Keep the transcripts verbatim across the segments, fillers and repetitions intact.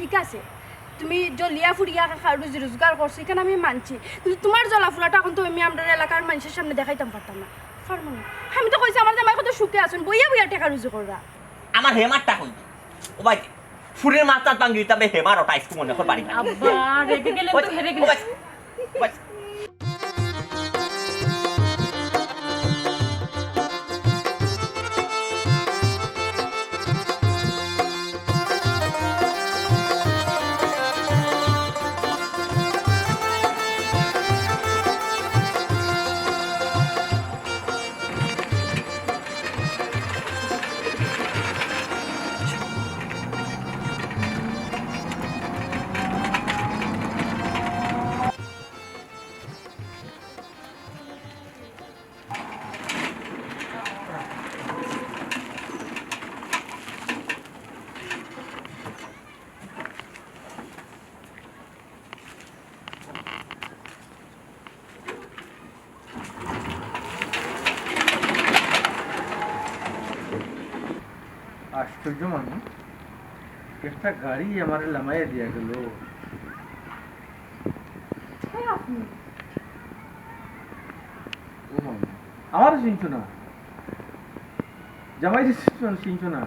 ঠিক আছে, তুমি জ্বলিয়া ফুড়িয়া খা-, রুজি রোজগার করছো, ইখান আমি মানছি, কিন্তু তুমার জ্বলা ফুড়াটা অখন তো আমি আমরার এলাকার মানষর সামনে দেখাইতাম পারতাম না, পারমু না। আমি তো কইছি আমার জামাই কত সুখে আছইন, বইয়া বইয়া টেকা রুজি কররা। আমার হেমারটা কই? ও ভাই, ফুড়ির মাথাত ভাঙ্গি দিতাম, বে হেমার ওটা আইসক্রিম মনে কর বাড়ি। আব্বা, রেগে গেলেন তো, হেরে গেলেন। আশ্চর্য মানুষ, একটা গাড়ি আমারে লামাইয়া দিয়া গেল। কে আপনি? ও মামা, আমারে চিনছো না? জামাই যে চিনছো না, চিনছো না?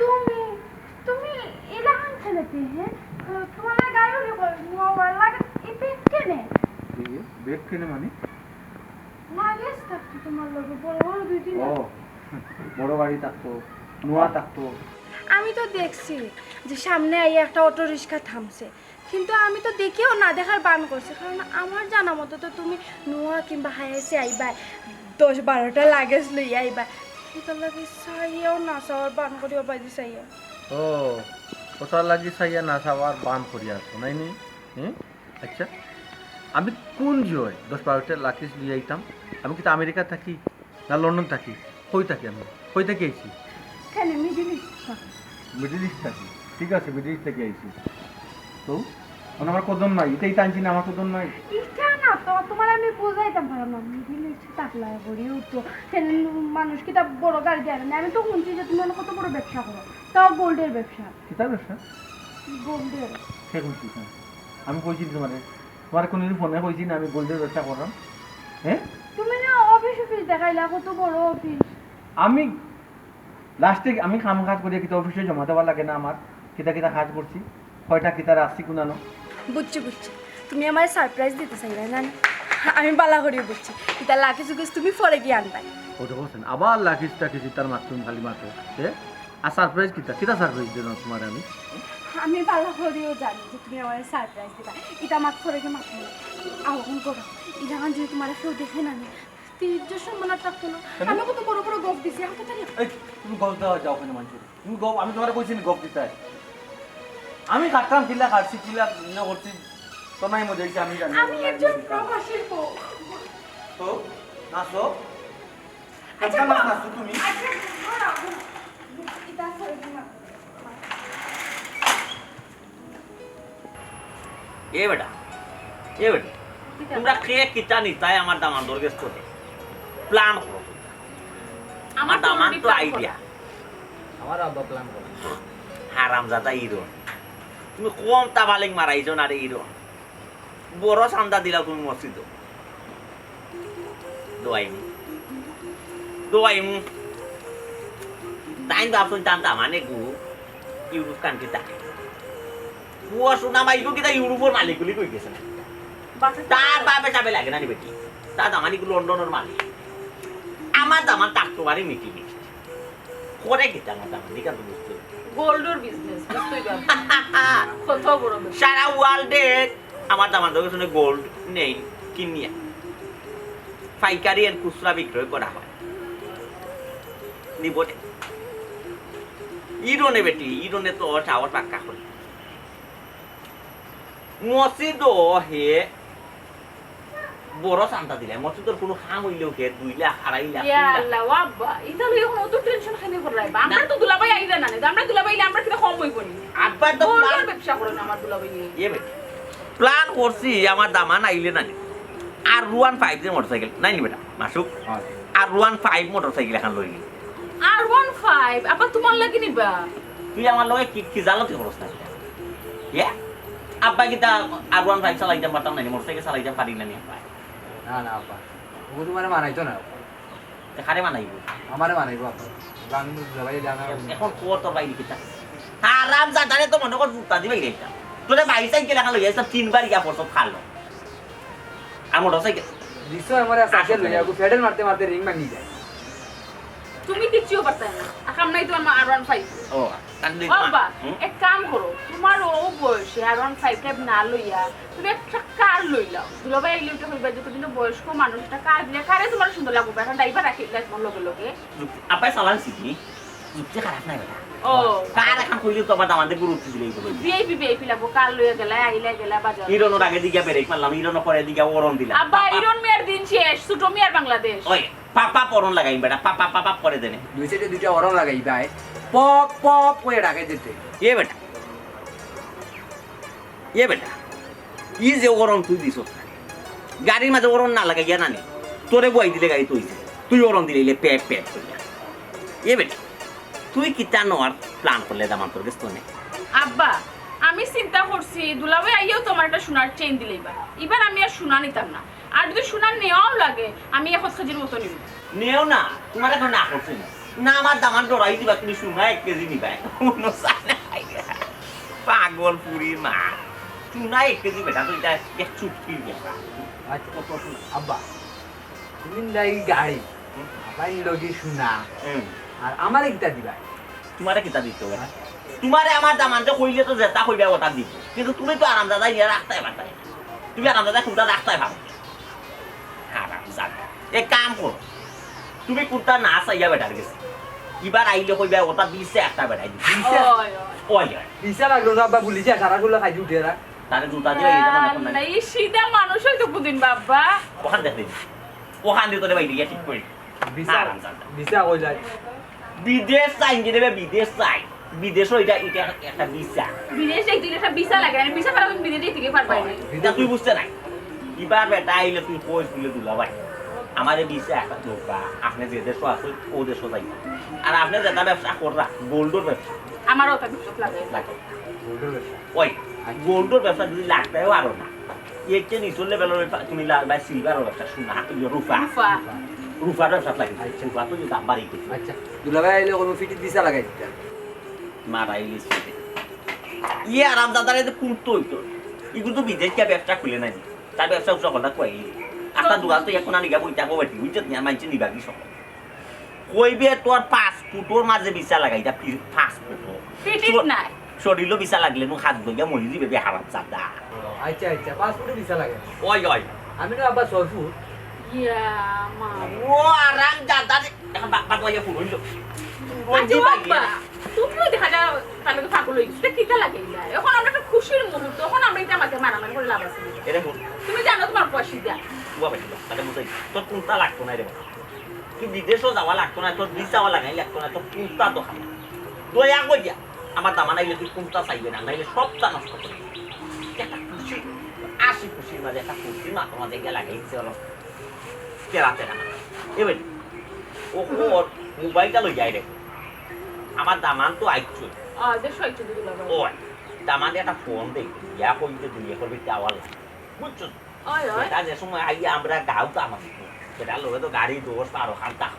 তুমি, তুমি ইলাখান খেলেতে, হ্যাঁ? তোমার গাড়ি উড়ে পড়ে, তোমার লাগে এই ব্যাগ কেনে? এই যে ব্যাগ কেনে মানে? লাগেজ থাকতো তোমার লগে, বড় বড় দুই তিন ও, বড় গাড়ি থাকতো, নোয়া থাকতো। আমি তো দেখছি যে সামনে আইয়া একটা অটো রিক্সা থামছে, কিন্তু আমি তো দেখিয়াও না দেখার ভান করছি, কারণ আমার জানা মতো তো তুমি নোয়া কিংবা হায়েসে আইবায়, দশ বারোটা লাগেজ লইয়া আইবায়, ইতার লাগি চাইয়াও না চাওয়ার ভান করিয়া বাইদি চাইয়া। ও, ওটার লাগি চাইয়া না চাওয়ার ভান করিয়া আছো, নায় নি? হুম? আচ্ছা, আমি কুন জয় দশ বারোটা লাগেজ লইয়া আইতাম? আমি কিতা আমেরিকা থাকি? না লন্ডন থাকি? কই থাকি আমি? কই থাকি আইছি? কেনে, মিডল ইস্ট থাকি। মিডল ইস্ট থাকি? ঠিক আছে, মিডল ইস্ট থাকি আইছি। তো, মানে আমার কদর নাই, ইটা, ইটা আনছি না, আমার কদর নাই। ইটা না তো, তোমারে আমি বুঝাইতাম পারলাম না। মিডল ইস্ট থাকলে গড়ি উঠতো। কেনে মানুষ কিতা বড় গাড়ি দেয় না? আমি তো শুনছি যে তুমি অনেক কত বড় ব্যবসা করো, তাও গোল্ডের ব্যবসা। কিতার ব্যবসা? গোল্ডের। কে কইছি ইটা? আমি কইছি তোমারে? তোমারে কোনোদিন ফোনে কইছি না আমি গোল্ডের ব্যবসা কররাম? হ্যাঁ? তুমি না অফিস অফিস দেখাইলা, কত বড় অফিস। আমি লাস্টে আমি কাম কাজ করিয়া কিতা অফিসে জমা দেওয়া লাগে না আমার? কিতা কিতা কাজ করছি, কয়টা কিতা রাখছি কুনানো। বুঝছি, বুঝছি। তুমি আমারে সারপ্রাইজ দিতে চাইলায় না নি? আমি বালা করিয়া বুঝছি। ইতা লাগেজ উগেজ তুমি পরে গিয়া আনবায়। ওটা বলছেন, আবার লাগেজ টাগেজ ইতার মাত তুমি খালি মাতো। হ্যাঁ? আর সারপ্রাইজ কিতা? কিতা সারপ্রাইজ দিলাম তোমারে আমি? আমি বালা করিও জানি যে তুমি আমারে সারপ্রাইজ দিবা। ইতা মাত পরে গিয়া মাতো না। আও, অখন করো। ইলাখান যদি তোমারে কেউ দেখে না নি, তে ইজ্জত সম্মান আর থাকতো না। কেনে? আমি কত বড় বড় গফ দিছি, আমি তো জানি। এই, তুমি গফ দেওয়া যাও কেনে মানষরে? তুমি গফ, আমি তোমারে কইছি নি গফ দিতায়? আমি কাটতাম কিলা, কাটছি কিলা, ইয়ে করছি, তো নাই মজা হইছে, আমি জানি। আমি একজন প্রবাসীর বউ। তো, নাচো। আচ্ছা, কোনটা নাচ নাচো তুমি? আচ্ছা, না, না, না, এটা আছে, এটা না। এ বেটা, এ বেটা, কিতা? তোমরা কে কিতা নিতায় আমার দামান্দর গেছ থাকি? প্ল্যান করো। আমার আমার দামান তো plan আইডিয়া। আমার আব্বা প্ল্যান করে। হারামজাদা ইরন। তুমি কম তাবালিং মারাইছো না রে ইরন। বড় চান্দা দিলাও তুমি মসজিদো। দোয়াইমু। দোয়াইমু। তাইন ভাবছইন তান দামানে গু ইউরোপ কান্ট্রি থাকে। পুয়া সোনা মাইগু কিতা ইউরোপর মালিক বুলি কই গেছে না? বাসে তার বাপে চাবে লাগে না নি বেটি। তার দামানি গু লন্ডনর মালিক। আমার দামান থাকতো পারে মিটিং। করে কিতা আমার দামান? দিকা তো বুঝতে হবে। গোল্ডর বিজনেস, বুঝতেই পারবো। কত বড় ব্যবসা। সারা ওয়ার্ল্ডে আমার দামান তো কিছু গোল্ড নেই কিনিয়া। পাইকারি and খুচরা বিক্রয় করা হয়। নিবনে। ইরনে বেটি, ইরনে তো টাওয়ার পাক্কা করি। মসজিদো হে বড় চান্দা দিলে, মসজিদর কোনো কাম হইলেও হে দুই লাখ, আড়াই লাখ, ইয়া তিন লাখ। আল্লাহ, ও আব্বা, ইতা লইয়া এখন অত টেনশন কেনে কররায়? আমরা না। তো দুলাভাই আইলে না, আমরা দুলাভাই আইলে আমরা কিতা কম হইব নি? আব্বা তো গোল্ডের plan ব্যবসা করেন আমার দুলাভাই। এ ভাই, প্ল্যান করছি আমার দামান আইলে না নি। আর ওয়ান ফাইভ যে মোটরসাইকেল, নাই নি বেটা, মাসুক? হ্যাঁ। আর ওয়ান ফাইভ মোটরসাইকেল এখন লই গেল। আর ওয়ান ফাইভ, আবার তোমার লাগি নিবা? তুই আমার লগে কি, কি জালতি করস না? ইয়া? আব্বা কিতা আর ওয়ান ফাইভ চালাইতাম পারতাম না নি? মোটরসাইকেল চালাইতাম পারি না নি আব্বা? না, না, আব্বা। ও তোমারে মানাইতো না, আব্বা। তে কারে মানাইবো? আমারে মানাইবো, আব্বা। আব্বা, আমি তো দুলাভাই, এটা আমার এখন কর তোর বাইরে কিতা? হারাম জাদারে তো মনে কর জুতা দিবাই রে এটা। তোরে বাইসাইকেল এখান লইয়া আইছলাম, তিনবার গিয়া পড়ছত খালো। আর মোটরসাইকেল? দিছো আমারে সাইকেল লইয়া, আচ্ছা। ও প্যাডেল মারতে মারতে রিং ভাঙি যায়। তুমি কিচ্ছুও পারতায় না। আর কাম নাই তোমার মা আর ওয়ান ফাইভ। ও, তাহলে ও আব্বা, হুম? এক কাম করো, তোমার ও বয়সে আর ওয়ান ফাইভ টাইপ না লইয়া তুমি একটা কার লইলাও। দুলাভাই আইলে ওটা কইবা যে তুমি তো বয়স্ক মানুষ, একটা কার দিলে কারে তোমার সুন্দর লাগবো, একটা ড্রাইভার রাখি দিলে তোমার লগে লগে। যুক্তি, আব্বায় চালান শিখি, যুক্তি খারাপ নাই বেটা। ও। কার এখন কইলে তো আবার দামান্দে গুরুত্ব দিলে এই বলে। ভিআইপি ভিআইপি লাগবো, কার লইয়া গেলা, আইলা গেলা বাজার। ইরনর আগে দিকে ব্রেক মারলাম, ইরনর পরে দিকে অরন দিলাম। আব্বা, পাপা। ইরন মিয়ার দিন শেষ, ছোট মিয়ার বাংলাদেশ। ওই, পাপা অরন লাগাই বেটা, পাপা পাপা করে দেনে। দুই সাইডে দুইটা অরন লাগাই ভাই, পপ পপ করে ডাকে যেতে। এ বেটা, এ বেটা, ই যে অরন তুই দিছস না, গাড়ির মাঝে অরন না লাগাইয়া না নি, তোরে বয়াই দিলে গাড়ি তুই যে, তুই অরন দিলে ইলে প্যাপ প্যাপ করিয়া। এ বেটা, তুই কিতা নেওয়ার প্ল্যান করলে দামান্দর গেছ তনে? আব্বা, আমি চিন্তা করছি দুলাভাই আইয়াও তো আমার একটা সোনার চেইন দিলাইবা, এবার আমি আর সোনা নিতাম না। আর যদি সোনা নেওয়াও লাগে, আমি এক কেজির মতো নিব। নেও না, তোমার এখন না করছি না। না, আমার দামান ডরাই দিবা, তুমি সোনা এক কেজি নিবা। কোনো চাই না। পাগল ফুরির মা। সোনা এক কেজি বেটা, তো এটা এক চুটকির ব্যাপার। আচ্ছা, ও তো শোনো, আব্বা, তুমি নিলা এই গাড়ি, হুম। আব্বা নিল কি সোনা, হুম। আর আমারে কিতা দিবা? তোমারে কিতা দিতে হবে? তোমারে আমার দামান্দে কইলে তো যেটা কইবা ওটা দিব, কিন্তু তুমি তো আরামদাদা ইয়া রাখতায় পারতায় না। তুমি আরামদাদা কোনটা রাখতায় পারো? হারামজাদা। এক কাম করো, তুমি কোনটা না চাইয়া বেটার গেছে, এবার আইলে কইবা ওটা দিছে একটা বেটায় দিছে। দিছে? ওই, ওই। ওই, ওই। দিছে লাগলো না আব্বা, ভুলি যা, সারা গুলো খাই উঠে এরা। তারে জুতা দিয়ে এই যেমন এখন নাই। আল্লাহ, এই সিধা মানুষ হয়তো কোনদিন বাবা। ওখান দেখবে, ওখান দিয়ে তোরে বাইরে গিয়ে ঠিক করি। দিছে, হারামজাদা। দিছে কই যায়? বিদেশ চাই, কি দেবে? বিদেশ চাই। বিদেশও এটা, এটা একটা ভিসা। বিদেশ যাইতে হইলে একটা ভিসা লাগে, আর ভিসা ছাড়া তুমি বিদেশ যাইতে কি পারবায় না? এটা তুই বুঝতে নাই। এবার বেটা আইলে তুই কইস বলে দুলাভাই, আমারে ভিসা একটা দরকার, আপনি যে দেশও আছেন, ও দেশও যাই। আর আপনি যেটা ব্যবসা কররা, গোল্ডর ব্যবসা। আমারও ওটা বিপদ লাগে। লাগে। গোল্ডর ব্যবসা। ওই, গোল্ডর ব্যবসা যদি লাগতেও আরো না। এর চেয়ে নিচের লেভেলের ওই পা-, তুমি লাল ভাই সিলভার ওর একটা সোনা, হাতে দিয়ে রূপা। রূপা। রূপার ব্যবসা লাগে। আচ্ছা। রূপা তো দাম বাড়িয়ে দিচ্ছে। আচ্ছা। দুলাভাই আইলে কোনো ফিটির ভিসা লাগাই দিতা। মারাই গেছে। ইয়ে আরামদাদারে তো কুর্তো হইতো। এগুলো তো বিদেশ গিয়া ব্যবসা খুলে নাই। তার ব্যবসা উবসা কথা কই। আপনার দোকান তো এখন আনি গিয়া বই থাকো বেটি, বুঝছত নি? আর মানছে নিবা কি সব। কইবে তোর পাসপোর্টর মাঝে ভিসা লাগাই দা, পি-, পাসপোর্ট। ফিটিং শো-, নাই। শরীরও ভিসা লাগলে নু হাত ধইয়া মরি দিবে বে হারামজাদা। আচ্ছা, আচ্ছা, পাসপোর্টে ভিসা লাগে। ওই, ওই। আমি না আবার সরফুট। ইয়া, মা। ও হারামজাদা রে। এখন বা-, বাদ দিয়া ফুল হইল। ওই আচ্ছা, যে ও বাকি। আব্বা, তুমিও দেখা যায় তার লগে পাগল হয়ে গেছো। এটা কিতা লাগে এটা? এখন আমরা একটা খুশির মুহূর্ত, এখন আমরা এটা আমাকে মারামারি করে লাভ আছে না। এটা বল। তুমি জানো তোমার পয়সা দিয়া। ও বাবা, তাহলে বুঝাই। তোর কোনটা লাগতো না রে বাবা? তুই বিদেশও যাওয়া লাগতো না, তোর ভিসাও লাগাই লাগতো না, তোর কুন্তা তো খালি। দয়া করিয়া আমার দামান আইলে তুই কুন্তা চাইবে না, নাইলে সবটা নষ্ট করে। একটা খুশি, হাসি খুশির মাঝে একটা খুশি মাথা মাঝে গিয়া লাগাই দিছে হলো। তেরা তেরা। এবার ও ওর মোবাইলটা লই যাই রে। আমার দামান তো আইছো। আ, দেড়শো আইছো দিদি বাবা। ও, দামানে একটা ফোন দেই, ইয়া কইতে দুই একর ভিতরে আওয়ার লাগে। বুঝছো? ওই, ওই। বেটা যে সময় আই আমরা গাঁও তো আমার। বেটা লগে তো গাড়ি দশ বারো খান তা।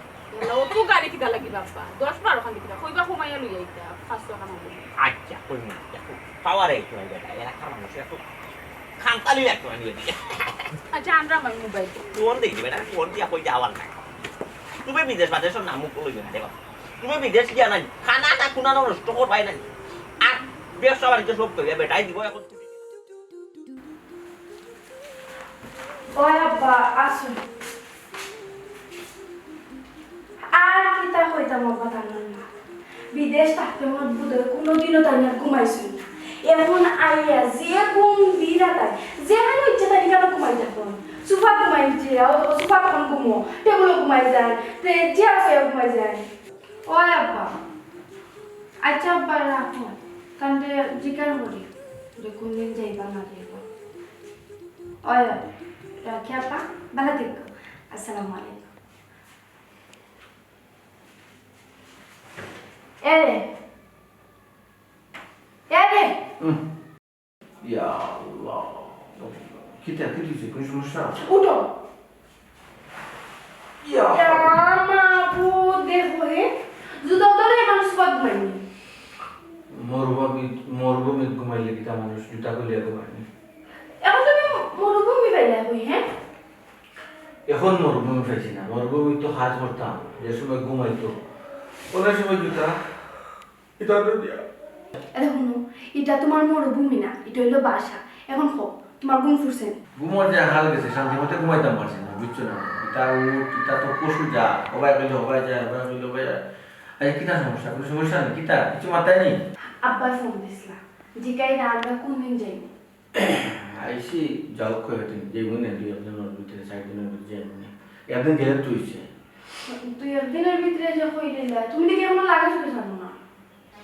ও তো গাড়ি কিতা লাগি বাবা? দশ বারো খান কিতা? কইবা কমাইয়া লই আইতা, পাঁচশো খান হবে। আচ্ছা, কই না, দেখো, পাওয়ার এই তো বেটা, এলাকার মানুষ এত খানতালি লাগতো না নিয়ে দিয়ে। আচ্ছা, আমরা আমার মোবাইল। ফোন দেই বেটা, ফোন দিয়া কই যাওয়ার নাই। তুমি বিদেশ বাদেশ নাম মুখ লইবে না রে বাবা। তুমি বিদেশ গিয়া নাই, খানা না খুনা না নষ্ট করবাই নাই। আর ব্যবসা বাণিজ্য সব করিয়া বেটাই দিব এখন। ওই আব্বা, আসুন। আর কিতা কইতাম আব্বা, তান মা বিদেশ থাকতে মত বোধহয় কোনোদিনও তাই না ঘুমাইছইন না। এখন আইয়া যে ঘুম দিরা তাই, যেখানে ইচ্ছা তাই কেন ঘুমাই থাকো। সোফা ঘুমাই উঠে, ও সোফা তখন ঘুমো, টেবিলও ঘুমাই যায়, তে চেয়ার ঘুমাই যায়। ওই আব্বা, আচ্ছা আব্বা রাখো, কান্দে জিকার করি, যে কোনদিন যাইবা না যাইবা। ওই রাখি আব্বা, ভালো থেকো। আসসালামু আলাইকুম। এ রে, এ রে। হুম। কিতা, কিতা অইছে? কুনু সমস্যা? উঠো। ইয়া। ইয়া, মাবুদ, দেখো হে, জুতা উতারে মানুষ বাদ মাইনি। মরুভূমি, মরুভূমিত ঘুমাইলে কিতা মানুষ জুতা খুলিয়া ঘুমায়নি? এখন তুমি মরুভূমি পাইলা কই, হে? এখন মরুভূমি পাইছি না, মরুভূমিত তো কাজ করতাম, যে সময় ঘুমাইতো, অনেক সময় জুতা ইতা তো দিয়া। আরে হুনো, ইটা তুমার মরুভূমি না, ইটা অইলো বাসা। এখন কও, তুমার ঘুম ফুরছেনি? ঘুমর যে হাল গেছে, শান্তি মতো ঘুমাইতাম পারছি না, বুঝছো না? ইতা উঠ, ইতা তো পশু যা, হবায় কইলে হবায় যায়, হবায় কইলে হবায় যায়। আরে কিতা সমস্যা? কুনু সমস্যা নাই? কিতা? কিচ্ছু মাথায় নেই? আব্বায় ফোন দিছলা, জিকাইরা আমরা কুনদিন যাইমু? আইছি, যাউক কয়দিন, যাইমু নে, দুই একদিনর ভিতরে, চাইর দিনর ভিতরে যাইমু নে। একদিন গেলে তো অইছে। দুই একদিনর ভিতরে যে কইলিলা, তুমি দেখি আমার লাগেজ উঠে জানো না।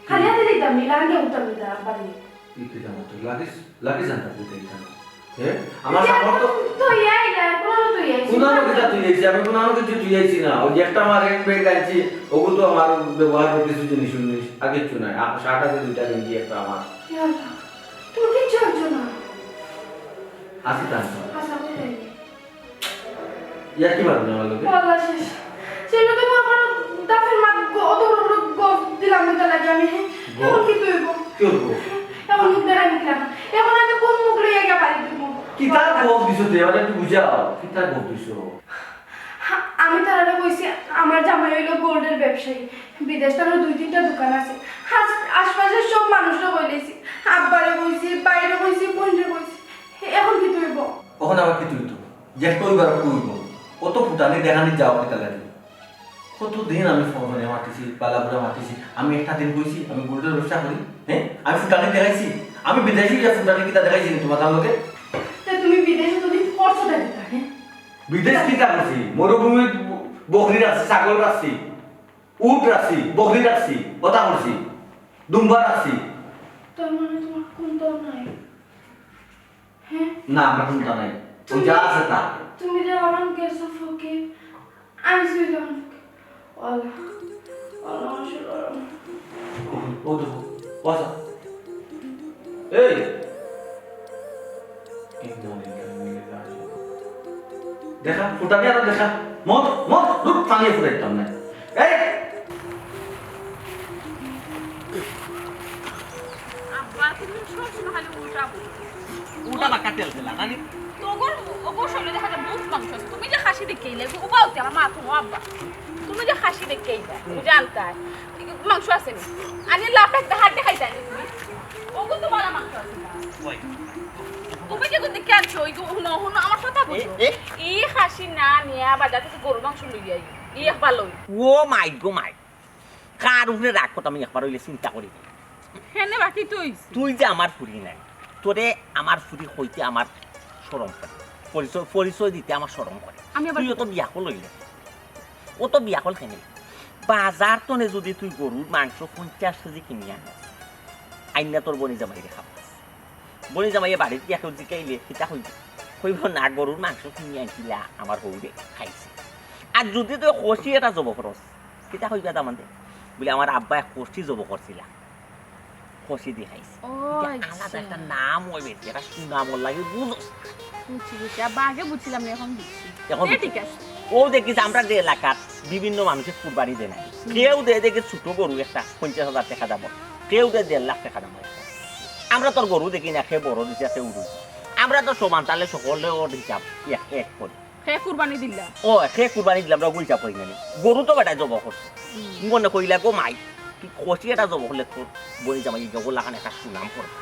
খালি হাতে দিতাম নি, লাগান দিয়ে উঠতাম দিতাম, আব্বারে। ই কিতা মাতো, লাগেজ, লাগেজ আনতাম দিতে দিতাম। হে? আমার ইটা সামর্থ্য তো ইয়া ইলা, পুরানো তো ইয়া, কুনানো কিতা তুই আইছি? আমি কুনানো কিছু তুই আইছি না। ওই যে একটা আমার হ্যান্ড ব্যাগ আনছি, ওগু তো আমার ব্যবহার করতে কিছু জিনিস উনিস, আর কিচ্ছু নাই। আর শার্ট আছে দুইটা গেঞ্জি একটা আমার। ইয়া আল্লাহ, তুমি কিচ্ছু আনছো না? আছে তো আনছি। আচ্ছা, কোথায়? ইয়ার্কি মারো না আমার লগে। ও আল্লাহ শেষ। সে লোকে তো আমার দাফের মাত গ-, অত বড় বড় গফ দিলাম এটা লাগে আমি। গফ? এখন কিতা অইবো? কিতা অইবো? এখন মুখ দেখাই নিলাম। এখন আমি কোন মুখ লইয়া গিয়া বাড়ি দিব? কিতা গফ দিছো তে? আমারে একটু বুঝাও। কিতা গফ দিছো? আমি তারারে কইছি, আমার জামাই অইলো গোল্ডের ব্যবসায়ী। বিদেশ তার দুই তিনটা দোকান আছে। আশ-, আশপাশের সব মানুষরে কইলাইছি। আব্বারে কইছি, বাইরে কইছি, বোনরে কইছি। এখন কিতা অইবো? অখন আবার কিতা অইতো? যেটা অইবার অইবো। অত ফুটানি দেখানি যাও কিতা লাগি? কতদিন আমি ফোন করি মাতিছি, বালা বুরা মাতিছি। আমি একটা দিন কইছি, আমি গোল্ডের ব্যবসা করি? হে? আমি ফুটানি দেখাইছি? আমি বিদেশে গিয়া ফুটানি কিতা দেখাইছি নি তুমার তার লগে? তে তুমি বিদেশে তুমি করছোটা কিতা, হে? বিদেশ কিতা করছি? মরুভূমিত বকরি রাখছি, ছাগল রাখছি, উট রাখছি, বকরি রাখছি, অতা করছি, দুম্বা রাখছি। তার মানে তুমার কুন্তাও নাই? হে? না, আমার কুন্তা নাই। ওই যা আছে তা। তুমি যে অখন গেছো ফকির, আমি শুই তখন ফকির। ওয়াল্লাহ, ওয়াল্লাহ, আমার শরীর গরম। ও, ও দেখো, ও আচ্ছা। এই! দেখা, ফুটানি আরো দেখা। মত, মত, রূপ টানিয়ে ফুটাইতাম না। এই! আব্বা, তুমি সবসময় খালি উল্টা বলো। উল্টা বাক্কা তেল তেলা, নানি? তোগর, ওগর শরীরে দেখা যায় বহুত মাংস আছে। তুমি যে খাসি দেখাইলে, উবাও তে আমার মা তো আব্বা। তুমি যে খাসি দেখাইলে, বুঝে আনতায়। মাংস আছে নি? আনি লাফ একটা হাত দেখাইতায় নি তুমি? ওগো তো বালা মাংস আছে না। ওই। তুমি যে কোন দিকে আনছো, ওই তো হুনো, হুনো, আমার কথা বুঝো। এ, এ? এই খাসি না নিয়া বাজার থেকে গরুর মাংস লইয়া আই। এই একবার লই। ও মাই গো মাই। কার উপরে রাগ করতাম আমি একবার অইলে চিন্তা করি। হেনে বাকি তুই। তুই যে আমার ফুরি নায়, তোরে আমার ফুরি কইতে আমার শরম করে, পরিচয়, পরিচয় দিতে আমার শরম করে। আমি আবার তুই অত বিয়াকল অইলে, অত বিয়াকল কেনে? বাজার তনে যদি তুই গরুর মাংস পঞ্চাশ কেজি কিনি আনস, আইনা তোর বইন জামাইরে খাওয়াস, বইন জামাইয়ে বাড়িত গিয়া কেউ জিকাইলে কিতা কইবে? কইবো, "না, গরুর মাংস কিনি আনছিলা, আমার হউরে খাইছে।" আর যদি তুই খাসি এটা জবো করস, কিতা কইবা দামান্দে? বলে, "আমার আব্বায় খাসি জবো করছিলা, খাসি দি খাইছে।" ও, এটা আলাদা আচ্ছা। একটা নাম অইবে, এটা সুনামর লাগি বুঝোস। বুঝছি, বুঝছি। আব্বা, আগে বুঝছিলাম না, এখন বুঝছি। এখন এ, বুঝছি। ঠিক আছে। ও দেখিস, আমরা যে এলাকার বিভিন্ন মানুষে কুরবানি দেয় না, হুম। কেউ দেয় দেখে ছোট গরু একটা পঞ্চাশ হাজার টেকা দাম, কেউ দেয় দেড় লাখ টেকা দাম। আমরা তোর গরু দেখি না, কে বড় দিছে, কে উড়ু। আমরা তো সমান তালে সকলে ওর হিসাব এক, এক করি। কে কুরবানি দিলা? ও, কে কুরবানি দিলাম, আমরা হিসাব করি না। গরু তো বেটায় জবো করছে। হুম। মনে কইলা গো মাই, তুই খাসি এটা জবো করলে তোর বইন জামাই ইগু লাখান একটা সুনাম করবে।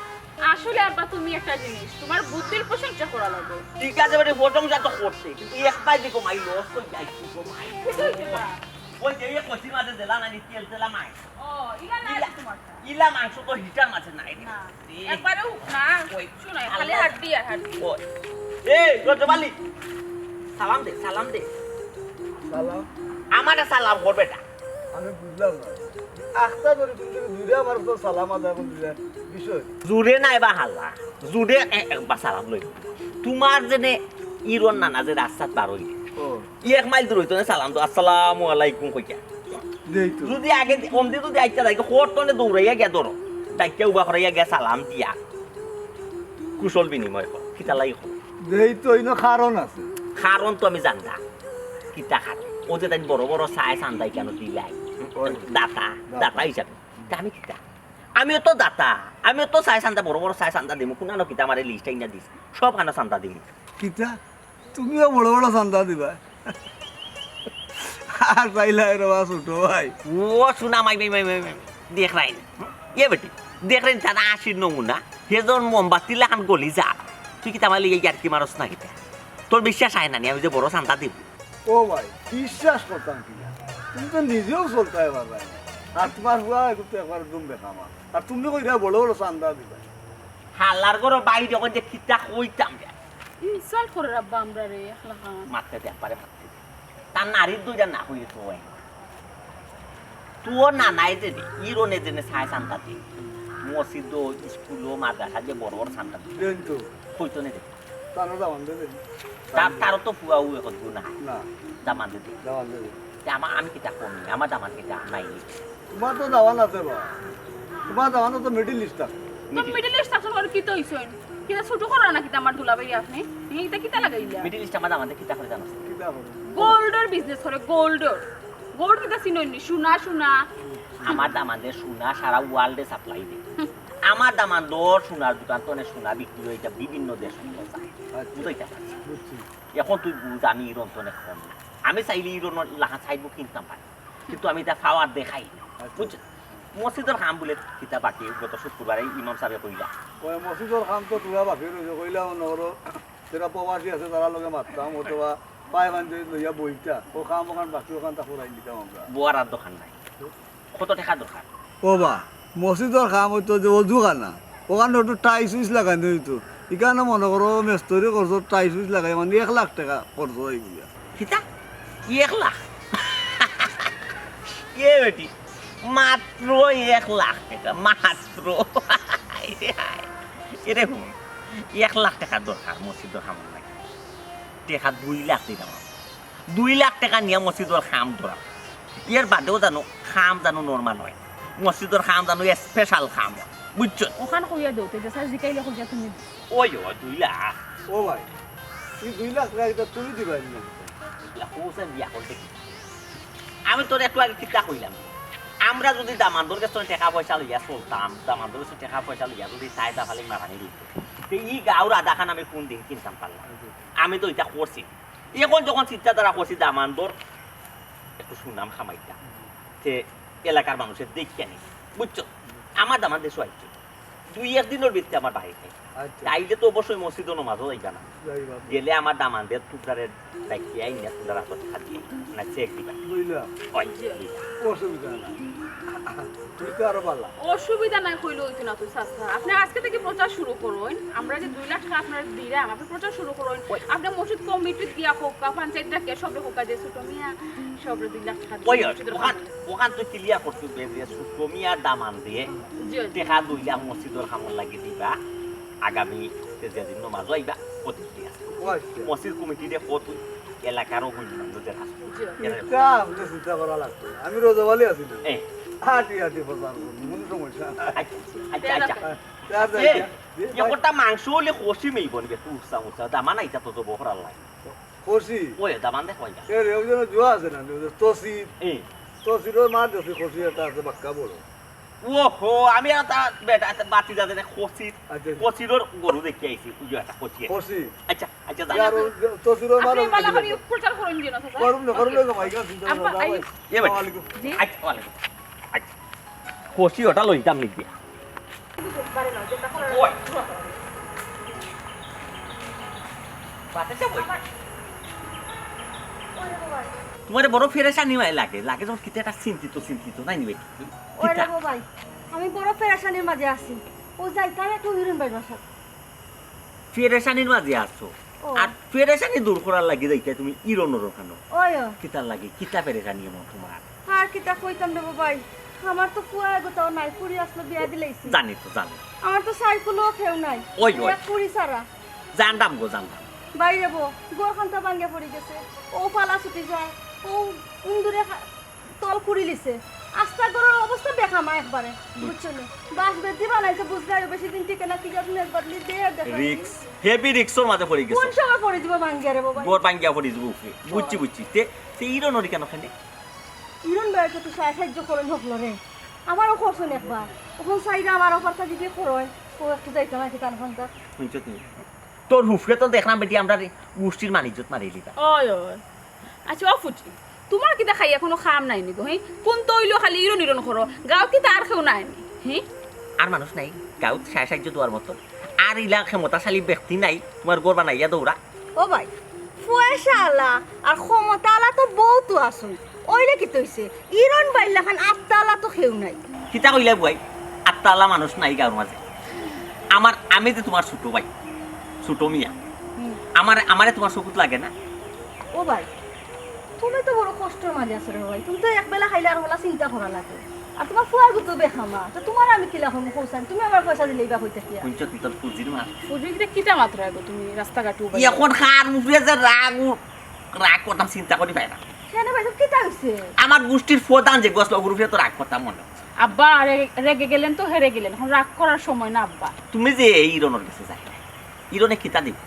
আসলে আব্বা, তুমি একটা জিনিস, তুমার বুদ্ধির প্রশংসা করা লাগে। ঠিক আছে বেটি, প্রশংসা তো করছি, কিন্তু একবার দেখো মাই লস কই যাইছি গো মাই। কি হইছে বা? ওই যে এই খাসির মাঝে দিলা না, তেল দিলা মাই। ও, ইলা না ইলা, আছে তুমার। ইলা মাংস তো হিটার মাঝে নাই রে। না। এ। একবারে উঠ না। ওই। শুনাই, খালি আল্লাহ। হাড্ডি আর হাড্ডি। ওই। এই, রজব আলী, সালাম দে, সালাম দে। সালাম? আমারে সালাম কর বেটা। আমি বুঝলাম না। আখতা ধরে তুমি যদি দূরে আমার তো সালাম আদায় করে দিলে বিষয়। জুরে নাই বা হাল্লা। জুরে এ, এ, বা সালাম লই। তুমার যেনে ইরন নানা যে রাস্তাত বার অইলে। ও। ই এক মাইল দূর অইতো না সালাম তো, "আসসালামু আলাইকুম" কইতা। দেই তো। যদি আগে অন্দি যদি আইতা থাকে, খোর তনে দৌড়াইয়া গিয়া ধরো। ডাকিয়া উবা করাইয়া গিয়া সালাম দিয়া। কুশল বিনিময় কর। কিতা লাগি কর? যেহেতু ইনো কারণ আছে। কারণ তো আমি জানতাম। কিতা কারণ? ও যে তাই বড় বড় চায় চান্দা ইখানো দিলাই। ওই। দাতা, দাতা। দাতা হিসাবে। তা আমি কিতা? আমিও তো দাতা। আমিও তো চায় চান্দা, বড় বড় চায় চান্দা দিমু। কুনানো কিতা আমারে লিস্ট আইনা দিস। সব খানো চান্দা দিমু। কিতা? তুমিও বড় বড় চান্দা দিবা? আর চাইলাই রে বা ছোট ভাই। ও শুনা মাই, মাই, মাই, মাই, মাই। দেখ রাইন। এ বেটি, দেখ রাইন, তারা আশির নমুনা। হেজন মোমবাতি লাখান গলি যা। তুই কিতা আমার লগে ইয়ার্কি মারস না কিতা? তোর বিশ্বাস অয় না নি, আমি যে বড় চান্দা দিমু। ও ভাই, বিশ্বাস করতাম কি না? তুমি তো নিজেও চলতায় পারবায় না। আর তোমার ফুয়া এগুলো তো একবার একদম বেকামা। আর তুমি কইরা বড় বড় চান্দা দিবা। হালার ঘরো বাইরে কই যে কিতা কইতাম রে। ইনসাল্ট করে রাব্বা আমরা রে, একলা খান। মারতে দে, একবারে মারতে দে। তার নাড়ির দুইটা না কইলে তো হয় না। তোর না নাই যে রে, ইরনে যেনে চায় চান্দা দে। মসজিদো, স্কুলো, মাদ্রাসা যে বড় বড় চান্দা দে। দেন তো। কইতো নে দে। তারও দামান দে দেন। তার, তারও তো ফুয়া উয়ে কত গুণা। না। দামান দে দে। দামান দে দে। তে আমা-, আমি কিতা কমি? আমার দামান কিতা নাই? তোমার তো দামান আছে বা। তোমার দামান তো মিডল ইস্ট আছে। তো মিডল ইস্ট আছে, আর কিতা অইছে? কিতা ছোট করো না কিতা আমার দুলাভাই আপনি? হ্যাঁ, এটা কিতা লাগাইলা? মিডল ইস্ট আমার দামান্দে কিতা করে জানো? কিতা করে? গোল্ডর বিজনেস করে, গোল্ডর। গোল্ড কিতা চিনইন নি? সোনা, সোনা। আমার দামান্দে সোনা সারা ওয়ার্ল্ডে সাপ্লাই দেয়। হুম। আমার দামান্দর সোনার দোকান তো অনেক সোনা বিক্রি হয়, এটা বিভিন্ন দেশ যায়। আচ্ছা। বুঝাইতে পারছি। বুঝছি। এখন তুই বুঝ, আমি ইরন তো অনেক কম। আমি চাইলে ইরন লাখা চাইবো কিনতাম পারি, কিন্তু আমি এটা পাওয়ার দেখাই না। আচ্ছা। বুঝছো? মসজিদর কাম বলে কিতা বাকি, গত শুক্রবারে ইমাম সাহেবে কইলা। ওই মসজিদর কাম তো পুরা বাকি রইছে, কইলা মনে করো, যারা প্রবাসী আছে, তারা লগে মাততাম, অথবা পায়ে বান্ধে লইয়া বইতা, ও কাম ওখান বাকি, ওখান তা করাই দিতাম আমরা। বওয়ার আর দোকান নাই। কত টেকা দরকার? ও বা, মসজিদর কাম অইতো যে অজুখানা, ওখানে একটু টাইলস উইস লাগাইতে অইতো। ইখানো মনে করো মেস্তরি খরচ, টাইলস উইস লাগাই মানে এক লাখ টেকা খরচ অইবো। কিতা? এক লাখ? এ বেটি, মাত্র এক লাখ টেকা, মাত্র। এরে হুন, এক লাখ টেকা দরকার মসজিদর কামর লাগি। টেকা দুই লাখ দিলাম আমি। দুই লাখ টেকা নিয়া মসজিদর কাম ধরা। এর বাদেও জানো, কাম জানো নরমাল অয়। মসজিদর কাম জানো স্পেশাল কাম অয়। বুঝছো? ওখান কইয়া দেও, তে যেসা জিকাইলে কইয়া তুমি। ওই, ওই, দুই লাখ। ও ভাই, এই দুই লাখ টেকা ইটা তুমি দিবায় নি? দুই লাখ, ও স্যার, বিয়া করতে কি? আমি তোর একটু আগে কিতা কইলাম? আমরা যদি দামান্দর কাছ থেকে টেকা পয়সা লইয়া চলতাম, দামান্দর কাছ থেকে টেকা পয়সা লইয়া যদি তাই তা খালি মারানি দিত, তে ই গাঁওর আধাখান আমি কোন দিন কিনতাম পারলাম? আমি তো ইটা করছি। এখন যখন চিন্তাধারা করছি দামান্দর একটু সুনাম খামাইতাম, তে এলাকার মানুষে দেখিয়া নি, বুঝছো? আমার দামান্দ দেশো আইছে, দুই এক দিনর ভিতরে আমার বাড়িত আইছে। আচ্ছা। তাইলে তো অবশ্যই মসজিদো নমাজও যাইবা না। যাইবা। গেলে আমার দামান্দর টুকরারে ডাকিয়া আইনা টুকরার হাতত হাত দিয়া না চেক দিবা। বুঝলাম। ওই, অসুবিধা নাই। তুমি তো আরো ভালা। অসুবিধা নাই কইলে অইতো না তো, চাচা। আপনি আজকে থেকে প্রচার শুরু করইন। আমরা যে দুই লাখ টেকা আপনারে দিলাম, আপনি প্রচার শুরু করইন। ওই। আপনি মসজিদ কমিটি দিয়া হোক, বা পঞ্চায়েত ডাকিয়া সবরে হোক, যে ছোট মিয়া, সবরে দুই লাখ টেকা ওই, দিন ওই, মসজিদের ওখান, কামে। ওখান তো ক্লিয়ার করতে হবে যে ছোট মিয়া দামান্দে জি, জি। টেকা দুই লাখ মসজিদর কামর লাগি দিবা। আগামী তে যেদিন নমাজ অইবা, ওদিন দিয়া। ওই, আচ্ছা। মসজিদ কমিটিরে কত এলাকারও বন্ধু বান্ধব যারা আছে। জি। এরা ইটা আপনি চিন্তা করা লাগতো না। আমি রোজাবালি আছি না। এ। হাঁটি হাঁটি প্রচার করবো, কোনো সমস্যা নাই। আচ্ছা, আচ্ছা, আচ্ছা। আচ্ছা, আচ্ছা। এ, জি, এ ভাই। কটা মাংস অইলে কষি মেইব নি, একটু উৎসাহ উৎসাহ। দামান ইটা তো জব করার লাগে। কষি? ওই দামান দেখো ইটা। এ রে, ওই জন্য জুয়া আছে না, ওই যে তসির। এ। তসিরও মার দেশে কষি একটা আছে, বাক্কা বড়। ওহো, আমি আর তা বেটা, তা বাতি যাতে না কষির। আচ্ছা, আচ্ছা। কষিরর গরু দেখি আইছি, ওই যে একটা কষি আছে। কষি? আচ্ছা, আচ্ছা, যা। ইয়ার, ওই যে তসিরর মার আপনি ওই বালা যে করি প্রচার করুন দিন, চাচা। করুন না, করুন না, ওকে। ভাই, চিন্তা করুন না, আব্বা, ভাই। আই। এ বেটা। ওয়ালাইকুম। জি। আচ্ছা, ওয়ালাইকুম। আচ্ছা। কষি ওটা লইতাম নি দিয়া। বারে নাও, যেটা করার ওই। বাতাসে বই। তোমার বড় ফেরেশানি মাই লাগে, লাগে যখন কিতা একটা চিন্তিত, চিন্তিত, নাই নি বেটি? ওই রে কিতা? বাবাই, আমি বড় ফেরেশানির মাঝে আছি। ও যাইতাম একটু হিরুন ভাইর বাসাত। ফেরেশানির মাঝে আছো? ও। আর ফেরেশানি দূর করার লাগি যাইতে তুমি ইরনর ওখানো। ওই ও। কিতার লাগি? কিতা ফেরেশানি এমন তোমার? আর কিতা কইতাম রে বাবাই, আমার তো ফুয়া এগো তাও নাই, ফুরি আসলো বিয়া দিলাইছি। জানি তো, জানি। আমার তো সাইকুলও কেউ নাই। ওই, ওই। এক ফুরি ছাড়া। জানতাম গো, জানতাম। বাইরে বো, ঘর খান্তা ভাঙ্গে পড়ি গেছে। ও পালা ছুটি যায়, ও উন্দুরে খা-, তল কুড়ি লিছে। আস্তা ঘরর অবস্থা বেকার। আমার একবারে, বুঝছো নি? বাঁশ বেদি বানাইছে, বুঝলে আরো বেশি দিন টিকে না, কি জানি একবার লি দে, দেখা রিক্স, হেভি রিক্সর মাঝে পড়ি গেছো। কোন সময় পড়ি দিব ভাঙ্গিয়া রে বাবা? ঘর ভাঙ্গিয়া পড়ি দিব উপরে। বুঝছি, বুঝছি। তে, তে ইরনর কেন খানে? ইরন ভাই তো সাহায্য সাহায্য করেন হকলরে। আমারও করছেন একবার। ওখান সাইডে আমার অফারটা যদি করয়, ও একটু যাইতো নাকি তার ওখানটা। শুনছো তুমি? তোর হুফরে তো দেখলাম বেটি আমরা রে, গোষ্ঠীর মানিজ্যত মারিলিবা। ওই, ওই। আচ্ছা, ও ফুটি, তোমার কিতা খাইয়া কোনো কাম নাই নি গো, হে? কোন তৈল খালি ইরন ইরন করো, গাঁও কিতা আর কেউ নাই নি, হে? আর মানুষ নাই, গাঁওত সাহায্য সাহায্য দেওয়ার মতো। আর ইলা ক্ষমতাশালী ব্যক্তি নাই, তোমার ঘর বানাইয়া দৌড়া। ও ভাই, পয়সা আলা আর ক্ষমতা আলা তো বহুত আছইন। ওইলে কিতা অইছে? ইরন ভাইর লাখান আত্মা আলা তো কেউ নাই। কিতা কইলা বুয়াই? আত্মা আলা মানুষ নাই গাঁওর মাঝে। আমার, আমি যে তোমার ছোট ভাই, ছোট মিয়া, হুম। আমার, আমারে তোমার চকুত লাগে না? ও ভাই, তুমি তো বড় কষ্টর মাঝে আছো রে ভাই। তুমি তো এক বেলা খাইলে আর বেলা চিন্তা করা লাগে। আর তোমার ফুয়ার গুতো বেখামা, তো তোমার আমি কিলা কমু কৌসান? তুমি আমার পয়সা দিলে ইবা কইতে কিয়া? শুনছো তুমি তোর ফুজির মাত? ফুজির কিতা মাত রাখো তুমি রাস্তাঘাটে উবাই? এখন কার মুখে যে রাগ উ-, রাগ করতাম চিন্তা করি পাই না। কেন ভাই, সব কিতা অইছে? আমার গোষ্ঠীর প্রধান যে গোসল গুরুফে তো রাগ করতাম মনে হচ্ছে। আব্বা, রে-, রেগে গেলেন তো হেরে গেলেন, এখন রাগ করার সময় না আব্বা। তুমি যে এই ইরনর গেছে যাই, ইরনে কিতা দিব?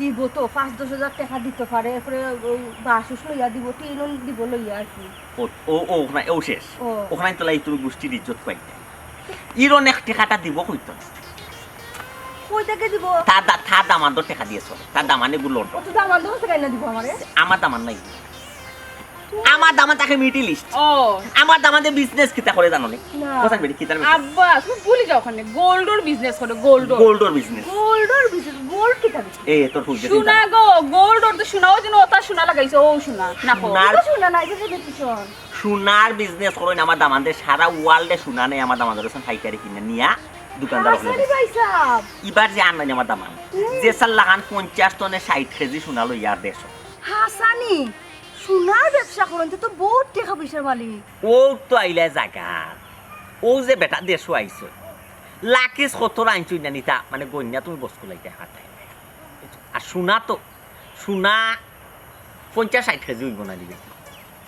দিব তো, পাঁচ দশ হাজার টাকা দিতে পারে, এরপরে ওই বাসুস লইয়া দিব, টিনও দিব লইয়া আর কি। ও, ও, ও, ওখানে, ও শেষ। ও। ওখানে তো লাই তুমি গোষ্ঠীর ইজ্জত পাইতে। ইরন এক টাকাটা দিব কইতো না। কই থেকে দিব? তার দা-, তার দামান্দর টাকা দিয়েছ, তার দামানে গুলো। ও তো দামান্দর টাকা না দিব আমারে। আমার দামান নাই। আমার দামান থাকে মিডিল ইস্ট। ও। আমার দামান্দে বিজনেস কিতা করে জানো নি? না। কোথায় বেটি কিতার business? আব্বা, তুমি ভুলে যাও ওখানে। গোল্ডর বিজনেস করে, গোল্ডর। গোল্ডর বিজনেস। গোল্ডর বিজনেস, গোল্ড কিতা বিজনেস? এ, তোর ফুল সোনা গো, গোল্ডর তো সোনা, ওই জন্য ওটা সোনা লাগাইছে, ও সোনা। না, সোনার তো সোনা নাই, যে দেখি শোন। সোনার বিজনেস করইন আমার দামান্দে, সারা ওয়ার্ল্ডে সোনা নেই আমার দামান্দর কাছে পাইকারি কিনে নিয়া দোকানদার ওখানে হাসানি বেচে। ভাই সাহেব। ইবার যে আনলাইন আমার দামান, হুম। যে সাল্লাহান পঞ্চাশ টনে ষাট কেজি সোনা লইয়া আর দেড়শো। হাসানি, সোনার ব্যবসা করইন তো বহুত টাকা পয়সার মালিক। ও তো আইলে জাগা, ও যে বেটা দেশো আইছে, লাকিস কত আনছই না নিতা, মানে গন্যা তুমি বস কুলাইতে হাতায়। আর সোনা তো, সোনা পঞ্চাশ ষাট কেজি অইব না দিবে।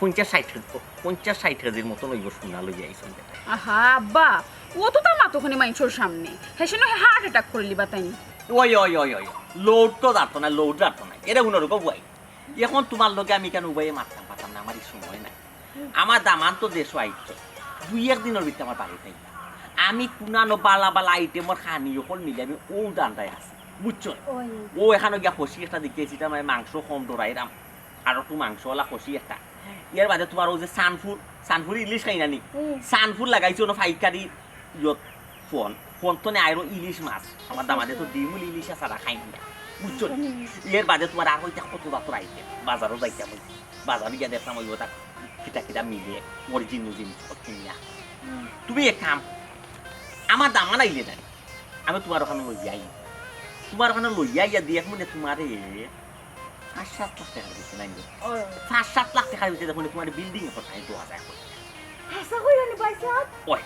পঞ্চাশ ষাট কেজি, পঞ্চাশ ষাট কেজির মতন অইব সোনা লইয়া আইছইন বেটা। আহা, আব্বা, ও তো তার মাতোখানি মাইনষর সামনে। হেসে নয় হার্ট অ্যাটাক করিলিবা তাইন। ওই, ওই, ওই, ওই, লোড তো জানতো না, লোড জানতো না। এরে হুনো রকম বুয়াই। এখন তোমার লগে আমি কেন উবাইয়ে মাততাম পারতাম না, আমার এই সময় নাই। আমার দামান তো দেশো আইতো, দুই এক দিনর ভিতরে আমার বাড়িত আইবা। আমি কুনানো বালা বালা আইটেমর খানি অকল মিলে আমি ও দান্দায় আছি, বুঝছো? ওই। ও এখানো গিয়া খসি একটা দেখিয়াছি, তার মানে মাংস কম ডরাইরাম, আর একটু মাংসওয়ালা খসি একটা। এর বাদে তোমার ও যে সানফুর, সানফুর ইলিশ খাই না নি? হুম। সানফুর লাগাইছে অনো পাইকারি ইয়ত ফোন, ফোন তো নে আইরো ইলিশ মাছ। আমার দামান্দে তো ডিম ইলিশ ছাড়া খাই না, বুঝছো নি? হুম। এর বাদে তোমার আর ওইটা কত জাতর আইটেম, বাজারও যাইতাম ওই, বাজারও গিয়া দেখতাম ওই ওটা কিতা কিতা মিলে, অরিজিনাল জিনিস কিনিয়া। হুম। তুমি এক কাম, আমার দামান আইলে না, আমি তোমার ওখানো লইয়া আই, তোমার ওখানো লইয়া আইয়া দি এক মিনিট তোমারে পাঁচ সাত লাখ টাকা দিছে, নাই নি? ও। পাঁচ সাত লাখ টাকা দিছে, দেখো তোমার বিল্ডিং এখন খাই দেওয়া যায়। হাছা কইরা নি ভাই সাহেব? ওই,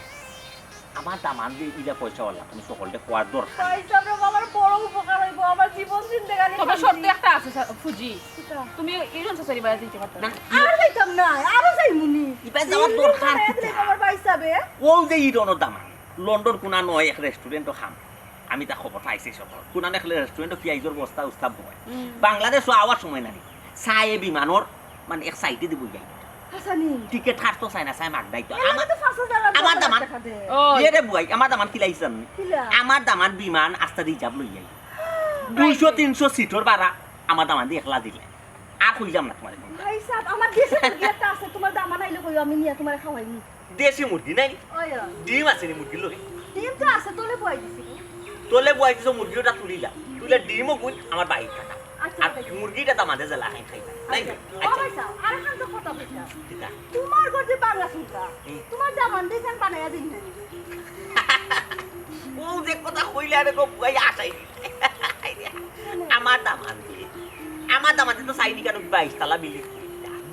আমার দামান্দে ইলা পয়সাওয়ালা, তুমি সকলকে খোয়ার দরকার। ভাই সাহেব রে, আমার বড় উপকার অইব, আমার জীবন জিন্দেগানি তবে শান্তি। শর্ত একটা আছে, সা-, ফুজি। কিতা? তুমি ইরন চাচারি বাড়ি যাইতে পারতা না। না। আর যাইতাম না, আরো যাইমুনি। ইবায় যাওয়ার দরকার কিতা? আমার ভাই সাহেবে। ও যে ইরনর দামান, লন্ডন কোনা নয় এক রেস্টুরেন্টও খাম। আমি তা খবর পাইছি সব। কোনা এক রেস্টুরেন্টও পিয়াইজর বস্তা উস্তা বয়। হুম। বাংলাদেশও আওয়ার সময় নাই। চায়ে বিমানর, মানে, এক সাইডে দিব যাই। হাসানি। টিকিট কাটতো চায় না, চায় মাগনাই তো। এমন আমার, তো পাঁচ হাজার আমার দামান। টাকা দে। ও। এ রে বুয়াই, আমার দামান কিলাইছান? কিলা? আমার দামান বিমান আস্তা রিজার্ভ লই যাই। দুইশো তিনশো সিটর ভাড়া আমার দামান দি একলা দিলে। আর কইলাম না তোমার। ভাই সাহেব, আমার দেশি মুরগি একটা আছে, তোমার দামান আইলে কইও, আমি নিয়া তোমারে খাওয়াইমু। দেশি মুরগি নাই? ওই, ওই। ডিম আছে নি মুরগির লগে? ডিম তো আছে, তলে বয়াই দিছি। তলে বয়াই দিছো, মুরগি ওটা তুলিলা। তুলে ডিমও গুন আমার বাড়ি থাকা। আচ্ছা, আর ঠিক আছে। মুরগিটা তো আমাদের জেলা খাই খাই। নাই? আচ্ছা। ও আচ্ছা। ভাই সাহেব, আর এখন তো কথা বলছি। কিতা? তোমার ঘর যে বাংলা শুনতা, হুম। তোমার দামান দিয়ে বানাইয়া দিন না। ও যে কথা কইলা রে গো, বুয়াই আশাই। আমার দামান দিয়ে। আমার দামান্দে তো চাইনি কেন বাইশ তালা বিল্ডিং।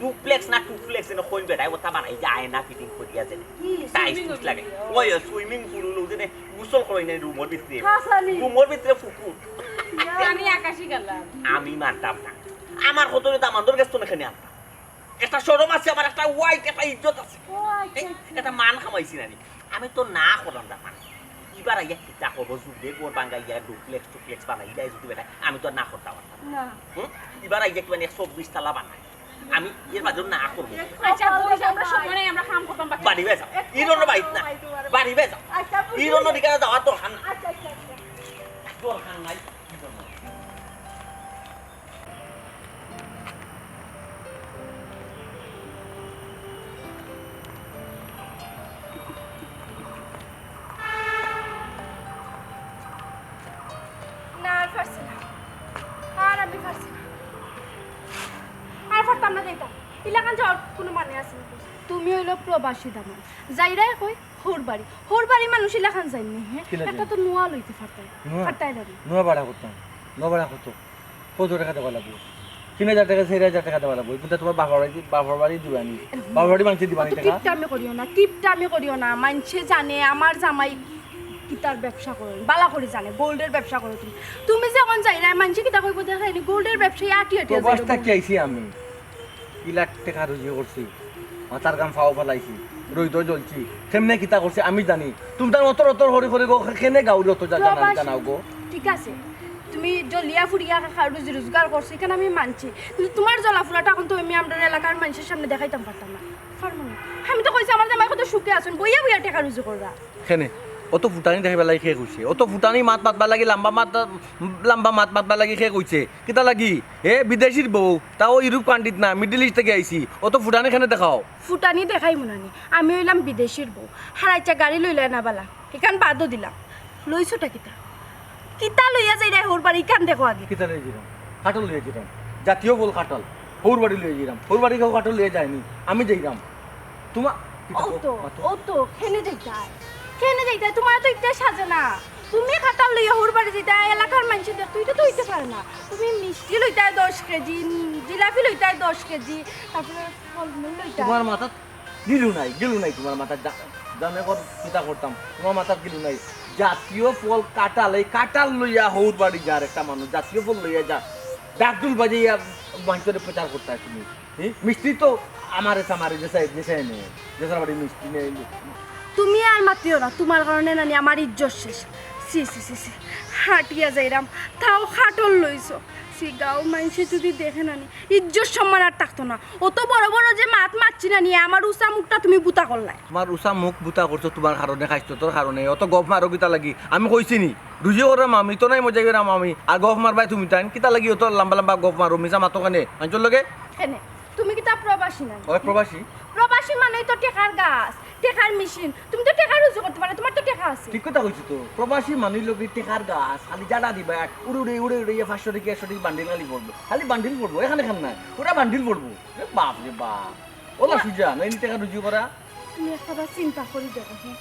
ডুপ্লেক্স না টুপ্লেক্স এনে কইন বেটায় ওটা বানাই যে আয়না ফিটিং করিয়া যেন। কি, টাইলস swimming টুইলস লাগে। Pool? ওই, ওই, সুইমিং পুল হলো যেন গোসল করো না রুমর ভিতরে। হাসানি। রুমর ভিতরে পুকুর। আমি আকাশি গেলাম। আমি মানতাম না। আমার কত দামান্দর গেছ তো না এখানে আনতাম। একটা শরম আছে আমার, একটা ওয়াইট, একটা ইজ্জত আছে। ও আচ্ছা, এই, আচ্ছা। একটা মান কামাইছি না নি। আমি তো না করলাম না, মানে, ইবার আইয়া কিতা করবো? যুগে ঘর ভাঙ্গাইয়া ডুপ্লেক্স টুপ্লেক্স বানাইলাই যদি বেটা, আমি তো আর না করতাম পারতাম না। না। হুম? ইবার আইয়া কি মানে চব্বিশ তালা বানাই, আমি এর বাদেও না করবো। আচ্ছা, বুঝি, আমরা সময় নাই, আমরা কাম করতাম বাকি। বাড়ি বাজাও, ইরনো বাড়িত না, বাড়ি বাজাও। আচ্ছা, বুঝি। ইরনো দিকে যাওয়ার দরকার না। আচ্ছা, আচ্ছা, আচ্ছা। দরকার নাই। না, আর পারছি না, আর আমি পারছি না, আর পারতাম না যাইতাম। ইলাখান যাওয়ার কুনু মানে আছে নি? তুমি অইলো প্রবাসী দামান, যাইরায় কই? হউর বাড়ি। হউর বাড়ি মানুষ ইলাখান যাইন নি, হে? কিলা একটা যাইন? তো নুয়া লইতে পারতায়। নুয়া? পারতায় না নি। নুয়া ভাড়া করতাম। নুয়া ভাড়া কত? কত টেকা দেওয়া লাগবো? তিন হাজার টেকা, চাইর হাজার টেকা দেওয়া লাগবো। কিন্তু তুমার বাপর বাড়ি, বাপর বাড়ি দিবা নি? বাপর বাড়ি মানষে দিবা নি অত টেকা? কিপটামি করিও না, কিপটামি করিও না। মানষে জানে আমার জামাই কিতার ব্যবসা করে, বালা করি জানে, গোল্ডের ব্যবসা করো তুমি। তুমি যে অখন যাইরায়, মানষে কিতা কইবো দেখরায় নি, গোল্ডের ব্যবসায়ী আটি আটি প্রবাস থাকি আইছি আমি। কি লাখ টেকা রুজি করছি, মাথার ঘাম পাও ফালাইছি, রইদো জ্বলছি, কেমনে কিতা করছি আমি জানি। তুমি তার অতর অতর হরি হরি গো, কেনে গাউরি অত যা-, জানা-, প্রবাসী। জানাও গো। ঠিক আছে, তুমি জ্বলিয়া ফুড়িয়া খা-, রুজি রোজগার করছো, ইখান আমি মানছি, কিন্তু তুমার জ্বলা ফুড়াটা অখন তো আমি আমরার এলাকার মানষর সামনে দেখাইতাম পারতাম না, পারমু না। আমি তো কইছি আমার জামাই কত সুখে আছইন, বইয়া বইয়া টেকা রুজি কররা। কেনে? অত ফুটানি দেখাইবার লাগি কে কইছে? অত ফুটানি মাত মাতবার লাগি, লাম্বা মাত, লাম্বা মাত মাতবার লাগি কে কইছে? কিতা লাগি? এ, বিদেশির বউ, তাও ইউরোপ কান্ট্রিত না, মিডল ইস্ট থাকি আইছি। অত ফুটানি কেনে দেখাও? ফুটানি দেখাইমু না নি, আমি অইলাম বিদেশির বউ। হারাইচা গাড়ি লইলায় না বালা, ইখান বাদও দিলাম। লইছোটা কিতা? কিতা লইয়া যাইরায় হউর বাড়ি, ইখান দেখো আগে। কিতা লইয়া যাইরাম? কাটল লইয়া যাইরাম। জাতীয় ফল কাটল। হউর বাড়ি লইয়া যাইরাম। হউর বাড়ি কেউ কাটল লইয়া যায়নি। আমি যাইরাম। তুমা-, কিতা ও কও? তো, মাতো। ও তো, কেনে যাইতায়? কেনে যাইতায়? তুমার তো ইটা সাজে না। তুমি কাটল লইয়া হউর বাড়ি যাইতায়, এলাকার মানষে দেখতো, ইটা তো অইতে পারে না। তুমি মিষ্টি লইতায় দশ কেজি, জিলাপি লইতায় দশ কেজি, তারপরে ফলমূল লইতায়। তুমার মাথাত গিলু নাই, গিলু নাই তুমার মাথাত। জা-, জানে কর কিতা করতাম, তুমার মাথাত গিলু নাই। জাতীয় ফল কাটাল, এই কাটাল লইয়া হউর বাড়ি যার একটা মানুষ, জাতীয় ফল লইয়া যা, ডাকডুল বাজাইয়া মানষরে প্রচার করতায় তুমি। হুম? মিষ্টি তো আমারে সামারে যেসাই, যেসাই নে, যেসার বাড়ি মিষ্টি নেই। তুমি আর মাতিও না, তুমার কারণে নানি আমার ইজ্জত শেষ। ছি, ছি, ছি, ছি। হাটিয়া যাইরাম, তাও কাটল লইছো। ছি, গাঁওর মানষে যদি দেখে নানি, ইজ্জত সম্মান আর থাকতো না। অত বড় বড় যে মাত মাতছি নানি, আমার উচা মুখটা তুমি বুতা করলায়। তুমার উচা মুখ বুতা করছো তুমার কারণে, খাইছলতর কারণে। অত গফ মারো কিতা লাগি? আমি কইছি নি, রুজি কররাম আমি, তো নাই মজা কররাম আমি, আর গফ মারবায় তুমি তাইন। কিতা লাগি অত লাম্বা লাম্বা গফ মারো, মিছা মাতো কেনে মানষর লগে? কেনে? তুমি কিতা প্রবাসী নানি? ওই প্রবাসী। প্রবাসী মানেই তো টেকার গাছ, টেকার মেশিন। তুমি তো টেকা রুজি করতে পারো, তুমার তো টেকা আছে। ঠিক কথা কইছো তো, প্রবাসী মানুষ লগে টেকার গাছ, খালি জাডা দিবা, উড়ে উড়ে, উড়ে উড়ে ইয়া পাঁচশো টেকা, একশো টেকা বান্ডিল খালি পড়বো, খালি বান্ডিল পড়বো, এখানে খান নাই, পুরা বান্ডিল পড়বো। এ বাপ রে বাপ, ওলা না। সুজা, না এমনি টেকা রুজি করা। তুমি একটাবার চিন্তা করি দেখো, হে,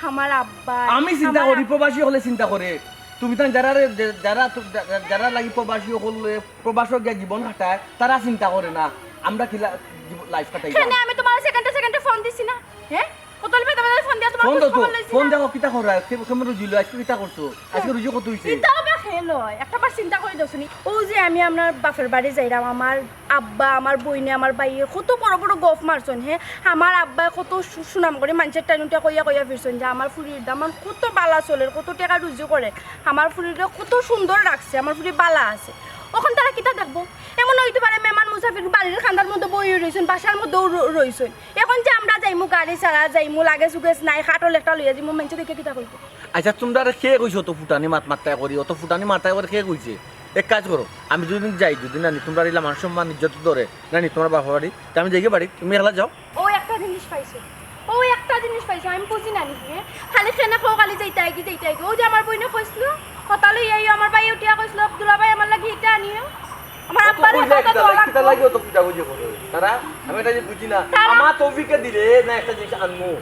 আমার আব্বা, আমি চিন্তা আমার করি, আব- প্রবাসী অকলে চিন্তা করে। তুমি তান যারা রে, যে-, যারা তো, যা-, যা-, যারা লাগি প্রবাসী অকলে, প্রবাসো গিয়া জীবন কাটায়, তারা চিন্তা করে না। আমরা কিলা জীব-, লাইফ কাটাই কেনে যাই। আমি তুমারে সেকেন্ডে সেকেন্ডে ফোন দিছি না? হে? কতল বেদা বেদা ফোন দিয়া তুমার ফোন খোঁজ দাও তো, খবর লইছি ফোন না? দাও, কিতা করো? আজকে কেমন রুজি লইলা? আজকে কিতা করছো? আজকে রুজি কত হইছে? ইতাও বা খেল অয়। একটাবার চিন্তা করি দেখছো নি? অউ যে আমি আমার বাপর বাড়ি যাইরাম, আমার আব্বা, আমার বইনে, আমার ভাইয়ে কত বড় বড় গফ মারছইন, হে? আমার আব্বায় কত সু-, সুনাম করি মানষর টাইন উঠা কইয়া কইয়া ফিরছইন যে আমার ফুরির দামান কত বালা চলের, কত টেকা রুজি করের, আমার ফুরিরে কত সুন্দর রাখছে, আমার ফুরি বালা আছে। অখন তারা কিতা দেখবো? এমন অইতে পারে মেহমান মুসাফির বাড়ির কান্দার মধ্যে বই রইছইন, বাসার মধ্যেও র-, রইছইন। অখন যে আমরা যাইমু, গাড়ি ছাড়া যাইমু, লাগেজ উগেজ নাই, কাটল একটা লইয়া যাইমু, মানষে দেখে কিতা কইবো? আচ্ছা, তুমরারে কে কইছে অত ফুটানি মাত মাততায় করি, অত ফুটানি মাততায় করি কে কইছে? এক কাজ করো, আমি দুদিন যাই, দুদিন আনি, তুমরার ইলা মান সম্মান ইজ্জত ধরে, নানি তুমার বাপর বাড়ি, তে আমি যাইগি বাড়ি, তুমি একলা যাও। অউ একটা জিনিস পাইছো, অউ একটা জিনিস পাইছো, আমি বুঝি না নি, হে? খালি কেনে কও, খালি যাইতায়গি, যাইতায়গি। অউ যে আমার বইনে কইছিল, কথা লইয়া আইও, আমার ভাইয়ে উঠিয়া কইছিল, "দুলাভাই, আমার লাগি ইটা আনিও।" আমার আব্বারে কইলা, কথা কিতা দেওয়া লাগি, কিতা লাগবো। লাগি অত খুঁজাখুঁজি করো? তারা, আমি এটা যে বুঝি না। তারা আমার তৌফিকে দিলে না একটা জিনিস আনমু।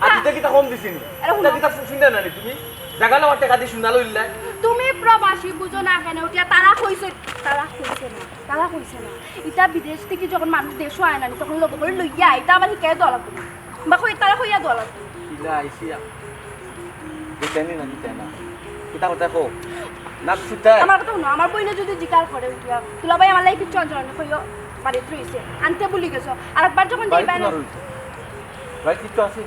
আর তা- দিতে কিতা কম দিছি নি? আরে হুনো। কিতা শুনতে না নি তুমি? জাগা লওয়ার টেকা দি শুনা লইলা। তুমি প্রবাসী বুঝো না কেনে উঠিয়া? তারা কইছে, তারা কইছে না, তারা কইছে না। ইটা বিদেশ থাকি যখন মানুষ দেশো আয় না নি, তখন লগে করি লইয়া আয়, ইটা আবার হিকাই দেওয়া লাগবো না। বা কই, তারা কইয়া দেওয়া লাগবো। কিলা আইছি আ-, দিতায়নি না দিতায় না? কিতা কথা কও? না সুতা। আমার কথা হুনো, আমার বইনে যদি জিকার করে উঠিয়া, "দুলাভাই, আমার লাগি কিচ্ছু আনছো না নি?" কইও, বাড়িত রইছে, আনতে ভুলি গেছো। আর একবার যখন বাড়িত যাইবা না, তোমার রইছে। বাড়িত কিচ্ছু আছে?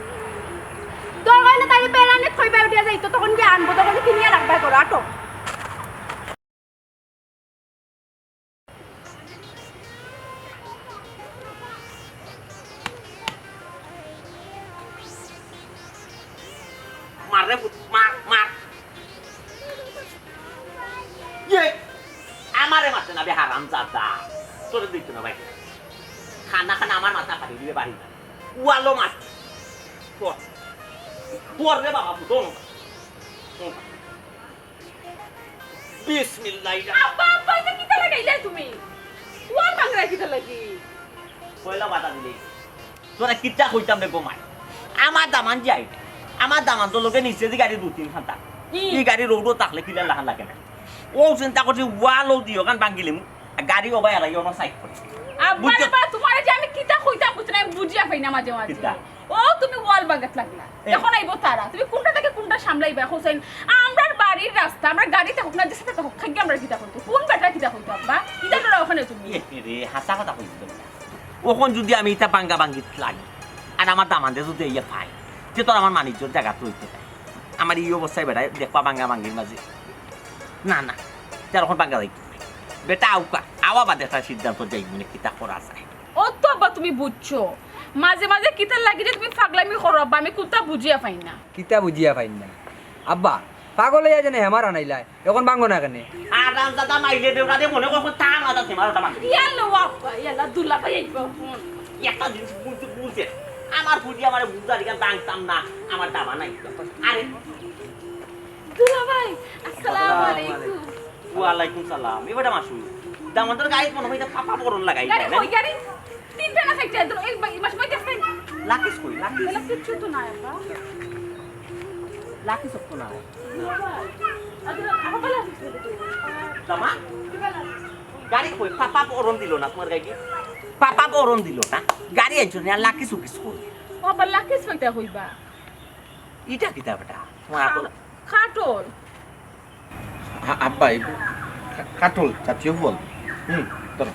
দরকার না, তাইলে বেড়ানে কইবা উঠিয়া যাইতো, তখন গিয়া আনবো, তখন কিনিয়া রাখবা করো, আটো। মার রে পুত, মার, মার। ইয়ে, আমারে মারতে না বে হারামজাদা। তোরে দিত না ভাই। খানা খানা আমার মাথা ফাটি দিবে বাড়ি না। ওয়ালো মার। পর। পর রে বাবা, পুত। বিসমিল্লাহ। আব্বা, আব্বা, এটা কিতা লাগাইলে তুমি? ওয়াল ভাঙরায় কিতা লাগি? পয়লা বাধা দিলে। তোরা কিতা কইতাম রে গো মাই? আমার দামান যাই। আমার দামান তো লগে নিচে দি গাড়ি দুই তিন খান থাক। ই। ই গাড়ি রোডও থাকলে কিলা লাখান লাগে না। ও চিন্তা করছি ওয়ালও দিও কান ভাঙিলিমু। গাড়ি ওবা এলাই ওনো সাইড করে। আব্বা, বুঝছো? আব্বা, তোমারে যে আমি কিতা কইতাম বুঝছো না, আমি বুঝিয়া পাই না মাঝে মাঝে। কিতা? ও, তুমি ওয়াল ভাঙাত লাগলা। এ। এখন আইবো তারা। তুমি কোনটা থাকি কোনটা সামলাইবা, হোসেন? আমরার বাড়ির রাস্তা, আমরার গাড়ি থাকুক না, যেসাদে থাকুক, খাইগে আমরার কিতা করতো? কোন বেটা কিতা করতো, আব্বা? কিতা করো ওখানে তুমি? এ রে, হাছা কথা কইছো তুমি। অখন যুদি আমি ইতা ভাঙ্গা ভাঙ্গিত লাগি, আর আমার দামান্দে যুদি ইয়া পায়, তে তো আমার মানিজ্যর জাগাত রইতো নায়। আমার ই অবস্থায় বেটায় দেখবা ভাঙ্গা ভাঙ্গির মাঝে। না, না, তার অখন ভাঙ্গা যাইতো নায়। বেটা আউকা, আওয়া বাদে একটা সিদ্ধান্ত যাই মনে কিতা করা যায়। ও তো আব্বা, তুমি বুঝছো, মাঝে মাঝে কিতার লাগি যে তুমি পাগলামি করো আব্বা, আমি কুন্তা বুঝিয়া পাই না। কিতা বুঝিয়া পাই না? আব্বা, পাগল অইয়া যেন হেমার আনাইলায়, অখন ভাঙ্গো না কেনে? হারামজাদা মাইলে বেউরা দে মনে কর তা মাথা সে মারো তা মারো। ইয়াল্লা আব্বা, ইয়াল্লা দুলাভাই আইবো। একটা জিনিস বুঝতে বুঝে, আমার ফুজি আমারে বুঝা দিকে ভাঙতাম না, আমার দাবা নাই। আরে দুলাভাই, আসসালামু আলাইকুম। ওয়ালাইকুম সালাম। এ বেটা মাসু, দামান্দর গাড়িত মনে হয় এটা পাপা বরণ লাগাই গাড়ি দেয়, না? কই গাড়ি? তিনটা না চাইরটা, এই বা-, এই মাসে পাইতেছ নাই? লাকিস কই? লাকিস? এলা কিচ্ছু তো নাই, আব্বা। লাকিস তো নাই। আব্বা, আব্বা, লাকিস কই? দামা? গাড়ি কই? পাপা বরণ দিল না তোমার গাড়ি? পাপা বরণ দিল না? গাড়ি আনছো না, আর লাকিস উকিস কই? ও, আব্বা, লাকিস কইতা কইবা? ইটা কিতা বেটা? তোমার আ-, আতল। কাঠল। আ-, আব্বা, এই কা-, কাঠল জাতীয় ফল। হুম, ধরো।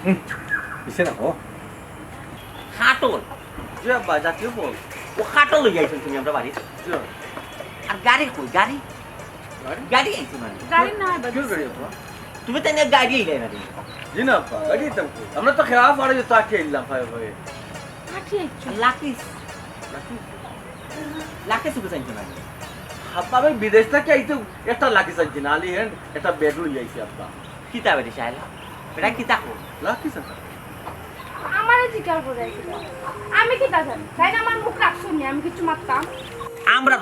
হুম, পিছে রাখো। কাঠল? জি আব্বা, জাতীয় ফল। ও কাঠল লই আইছো তুমি আমরার বাড়ি? জি। আর গাড়ি কই? গাড়ি? গাড়ি? গাড়ি আনছো না? গাড়ি না, আব্বা। কিয় গাড়ি আব্বা? তুমি তো এনে গাড়ি আইলে না রে। জি না আব্বা, গাড়ি আনতাম কই? আমরা তো খেয়া পাড়ে তো আটকে আইলাম, ভাই, ভাই। আটকে আইছো? লাকিস। লাকিস? লাকিস ওকে চাইছো না? আব্বা, আমি বিদেশ থাকি আইতে একটা লাকিস আনছি না, আলি হ্যান্ড, একটা ব্যাগ লই আইছি আব্বা। কিতা বেটি চাইলা? বেটা কিতা কো? লাকিস আনতাম। আমারে জিকার করে কিতা? আমি কিতা জানি? তাই না আমার মুখ রাখছো নি, আমি কিছু মারতাম। আমরা,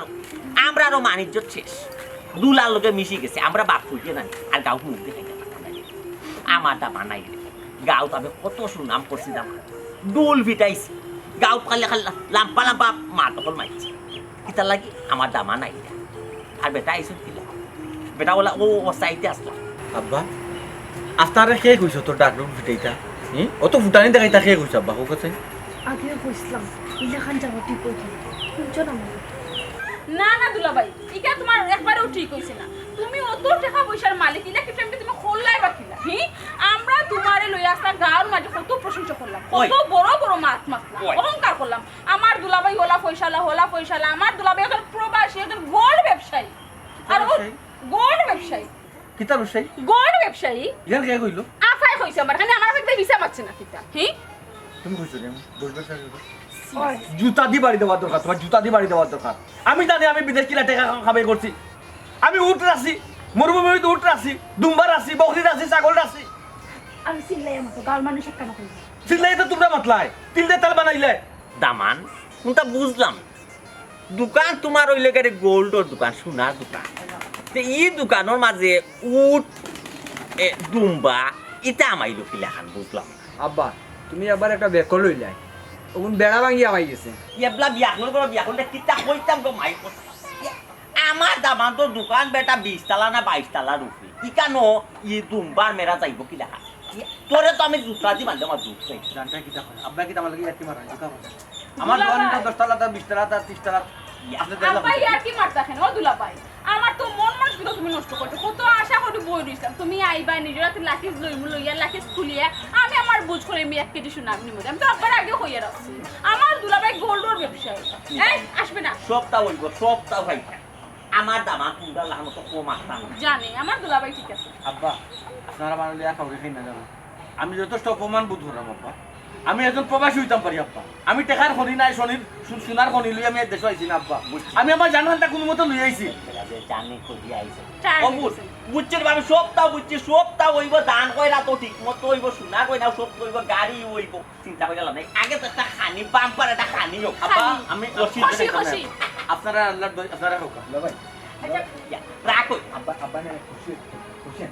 আমরারও মানিজ্য শেষ। দুলার লগে মিশি গেছে, আমরা বাপ কইতে না, আর গাউত মুখ দেখাইতে পারতাম না। আমার দামান নাই রে। গাউত আমি কত সুনাম করছি দামান। ঢোল পিটাইছি। গাউত খালি খালি লাম্পা লাম্পা মাত অকল মারছি। কিতার লাগি? আমার দামান নাই রে। আর বেটা আইসুন কিলা? বেটা ওলা ও, ও সাইডে আসলা। আব্বা, আস্তারে কে কইছো তোর ডাক ঢোল পিটাইতা? হুম? অত ফুটানি দেখাইতা কে কইছো আব্বা? কও কাছে। আগেও কইছিলাম, ইলাখান যাওয়া ঠিক হইতো না। শুনছো না মনে? না, না দুলাভাই, ইটা তোমার একবারেও ঠিক হইছে না। তুমি অত টাকা পয়সার মালিক, ইলা কিতা তুমি করলায় বা কিলা? হি? আমরা তোমারে লইয়া আসলাম, গাঁওর মাঝে কত প্রশংসা করলাম, কত ওই। বড় বড় মাত মাতলাম, ওই। অহংকার করলাম। আমার দুলাভাই হলা পয়সালা, হলা পয়সালা, আমার দুলাভাই একজন প্রবাসী, একজন গোল্ড ব্যবসায়ী। আর ও ব্যবসায়ী? গোল্ড ব্যবসায়ী। কিতা ব্যবসায়ী? গোল্ড ব্যবসায়ী। ইয়ার কে কইলো? আফায় কইছে আমার, খালি আমার কাছে ভিসা পাচ্ছে না কিতা? হি? তুমি কইছো নি আমি গোল্ড ব্যবসায়ী কইছো? ওই। জুতা দি বাড়ি দেওয়ার দরকার, তোমার জুতা দি বাড়ি দেওয়ার দরকার। আমি জানি আমি বিদেশ কিলা টাকা কামাই করছি। আমি উট রাখছি, মরুভূমিত উট রাখছি, দুম্বা রাখছি, বকরি রাখছি, ছাগল রাখছি। আমি চিল্লাই আমার তো গাঁওর মানুষ একটা না কইবো। চিল্লাই তো তোমরা মাতলায়, তিল দিয়ে তেল বানাইলে। দামান, কোনটা বুঝলাম না। দোকান তোমার অইলে গেলে গোল্ডর দোকান, সোনার দোকান। তে ই দোকানর মাঝে উট, এ, দুম্বা, ইতা আমাইলো কিলাখান বুঝলাম না। আব্বা, তুমি আবার একটা বেকল অইলাই। অগুন বেড়া ভাঙি আমাই গেছে। এবলা বিয়াকলর ঘরো বিয়াকলরে কিতা কইতাম গো মাই কথা। আমার দামান্দর দোকান বেটা বিশ তালা না বাইশ তালার উপরে। ইকানো ই দুম্বার মেরা যাইবো কিলাখান? তোরে তো আমি জুতা দি মারলে আমার দুখ চাই। জানটা কিতা কয়? আব্বা কিতা আমার লাগি ইয়ার্কি মারা? কিতা কয়? আমার দুলা দোকান ভাই। তো দশ তালা, তার বিশ তালা, তার ত্রিশ তালা। ইয়া। আপনি দেখলাম আব্বা কিতা? ইয়ার্কি মারতা কেনে? ও দুলা ভাই, আমার তো মন মানসিকতা তুমি নষ্ট করছো। কত আশা করি বই রইছিলাম, তুমি আইবা নিজে রাতে লাকিজ লইমু, লইয়া লাকিজ খুলিয়া আমি আমার বুঝ করে আমি এক কেজি সোনা নিমু। আমি তো আব্বার আগে কইয়া রাখছি, আমার দুলাভাই গোল্ডর ব্যবসায়ী। এই, আসবে না। সবতা অইব, সবতা ভাই। আমার দামান্দ কুনটা লাখান তো কম আসতা না। জানি, আমার দুলাভাই ঠিক আছে। আব্বা, আপনারা বানালে একা উঠে খাই না যাবো। আমি যথেষ্ট অপমান বোধ করলাম আব্বা। আমি একজন প্রবাসী হইতাম পারি আব্বা। আমি টেকার খনি নাই, সোনির, সু-, সোনার খনি লই আমি দেশে আইছি না আব্বা। বুঝছি। আমি আমার জানখানটা কোনো মতো লই আইছি। জানি খুঁজি আইছে। টাইম অবুঝ, হইছে। বুঝছেন ভাবি, সবতা বুঝছি, সবতা অইব, দান কইরা তো ঠিক মতো অইব, সোনা কইরা সব অইব, গাড়ি অইব, চিন্তা কইরা লাভ নাই। আগে তো একটা খানি, বাম্পার একটা খানি হোক। আব্বা, খানি। আমি খুশি, খুশি। আপনারা আল্লাহর দোয়াই, আপনারা হোক। ভাই। আচ্ছা, ইয়া, রাখো। আব্বা, আব্বা না খুশি, খুশি।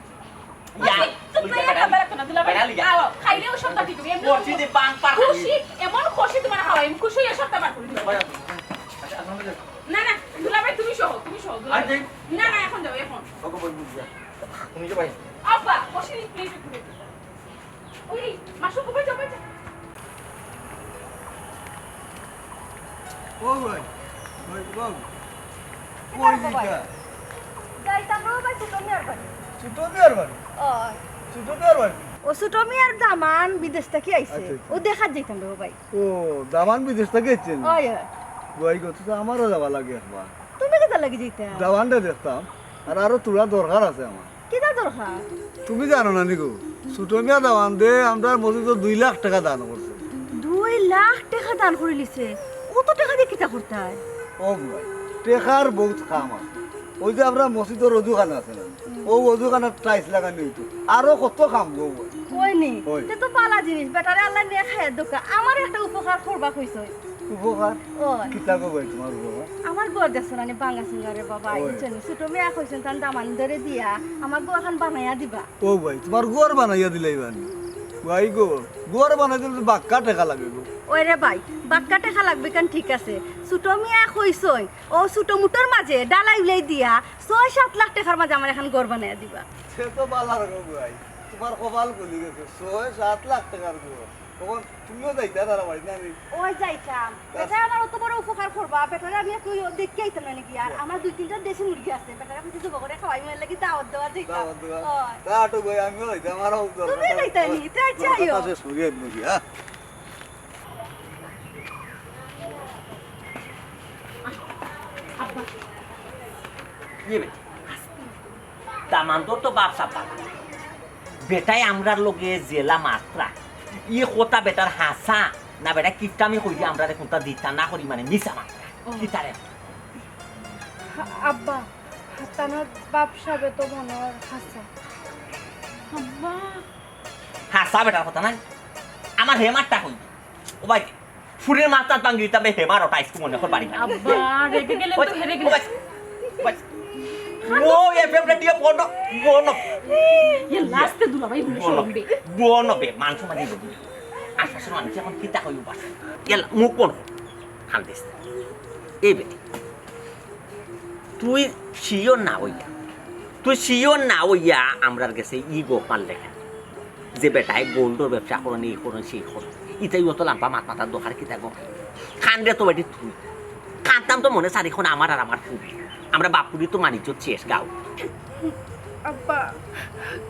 ইয়া, তুই উল্টা বেড়া। আবার রাখো না, দুলাভাই। বেড়া লিগা। আও, খাইলে ও সবতা ঠিক হবে। এমনি খুশি দি বাম্পার খানি। খুশি, এমন খুশি তোমার খাওয়াই, আমি খুশি হয়ে সবতা বার করে দিবো। ভাই, আচ্ছা, আপনারা যান। না, না, দুলাভাই তুমি সহ, তুমি সহ, দুলাভাই। আরে, না, না, এখন যাও, এখন। ওকে, বল, বুঝ যা। তুমি যে ভাই। আব্বা, খুশি, প্লিজ একটু দেখো। ওই, মাসু, কবে যাবে? ও ভাই, ভাই, বাবু। কি কই করবো ভাই? দিতা? যাইতাম গো ভাই, ছোট মিয়ার বাড়ি। ছোট মিয়ার বাড়ি? ও। ছোট মিয়ার বাড়ি? ও ছোট মিয়ার দামান বিদেশ থাকি আইছে। আচ্ছা, আচ্ছা। ও দেখাত যাইতাম গো ভাই। ও, দামান বিদেশ থাকি আইছে? ওই, ওই। ভাই গো, তো আমারও যাওয়া লাগে একবার। তুমি কিতার লাগি যাইতা? দামানরে দেখতাম, আর আরো থুড়া দরকার আছে আমার। কিতা দরকার? তুমি জানো না নি গো, ছোট মিয়া দামান্দে আমরার মসজিদো দুই লাখ টেকা দান করছে। দুই লাখ টেকা দান করিলিছে? অত টেকা দি কিতা করতায়? ও ভাই, টেকার বউত কাম আছে। ওই যে আমরার মসজিদর অজুখানা আছে না, অউ অজুখানাত টাইলস লাগানি অইতো, আরো কত কাম গো ভাই। অয় নি? অয়। তে তো ভালা জিনিস, বেটারে আল্লায় নেক হায়াত দেউক্কা। আমারে একটা উপকার করবা কইছইন। উপকার? অয়। কিতা গো ভাই তুমার উপকার? আমার ঘর দেখছো না নি, ভাঙ্গা-চুঙ্গা রে বাবা, অয়। বুঝছো নি? ছোট মিয়া কইছইন তান দামান্দরে দিয়া আমার ঘরখান বানাইয়া দিবা। ও ভাই, তুমার ঘর বানাইয়া দিলাইবা নি? ভাই গো, ঘর বানাই দিলে তো বাক্কা টেকা লাগে গো। ওই রে ভাই, বাক্কা টেকা লাগবে কেন, ঠিক আছে। ছোট মিয়া কইছইন, অউ ছোট মুটোর মাঝে ঢালাই উলাই দিয়া ছয় সাত লাখ টেকার মাঝে আমার এখান ঘর বানাইয়া দিবা। সে তো ভালা গো ভাই, তুমার কপাল খুলি গেছে, ছয় সাত লাখ টেকার ঘর। তখন তুমিও যাইতা তারা বাড়ি না নি? ওই যাইতাম। বেটায় আমার অত বড় উপকার করবা, বেটারে আমি একটু দেখিয়া আইতাম না নি গিয়া? আর আমার দুই তিনটা দেশি মুরগি আছে, বেটারে আমি জবাই করে খাওয়াই, এর লাগি দাওয়াত দেওয়া যাইতাম। দাওয়াত দেওয়া। ওই। তা তো ভাই, আমিও যাইতাম, আমারও দরকার। তুমি যাইতা নি? তে আচ্ছা, আইও। কথা শেষ করি এক মুরগি, হ্যাঁ? ইয়ে বে, দামান্দর তো বাপ সাপ বাপ। বেটায় আমরার লগে যেলা মাতরা, ই কথা বেটার হাছা না বেটায় কিপটামি কইরা আমরারে কুনতা দিতা না করি মানে মিছা মাতরা। ও। কিতারে? আব্বা, তানার বাপ সাবে তো মনে হয় হাছা। আব্বা। হাছা বেটার কথা নাই, আমার হেমারটা কই? ও ভাই, ফুলের মাথা ভাঙ্গি দিতাম রে, হেমার ওটা আইসক্রিম মনে হয় বাড়ি। আব্বা, রেগে গেলে তো হেরে গেলে। ও, এফএম রেডিও বন্ধ, বন্ধ। ইয়ে, লাস্টে দুলাভাই বন্ধ। বন্ধ বে, মান সম্মান দিয়ে বলবি। আশপাশের মানুষ এখন কিতা কইব পারে? ইয়ে, মুখ বন্ধ। কান দিস। এই বেটি, তুই শিওর না অইয়া, তুই শিওর না অইয়া আমরার গেছে ই গপ মারলে কেনে? যে বেটায় গোল্ডর ব্যবসা করইন, ই করইন, সেই করইন। ইতায় অত লাম্বা মাত মাতার দরকার কিতা গো? কান্দরে তো বেটি তুই। কান্দতাম তো মনে চাইরোখন আমার আর আমার ফুরি। আমরা বাপ ফুরি তো মানিজ্য শেষ গাঁও। আব্বা,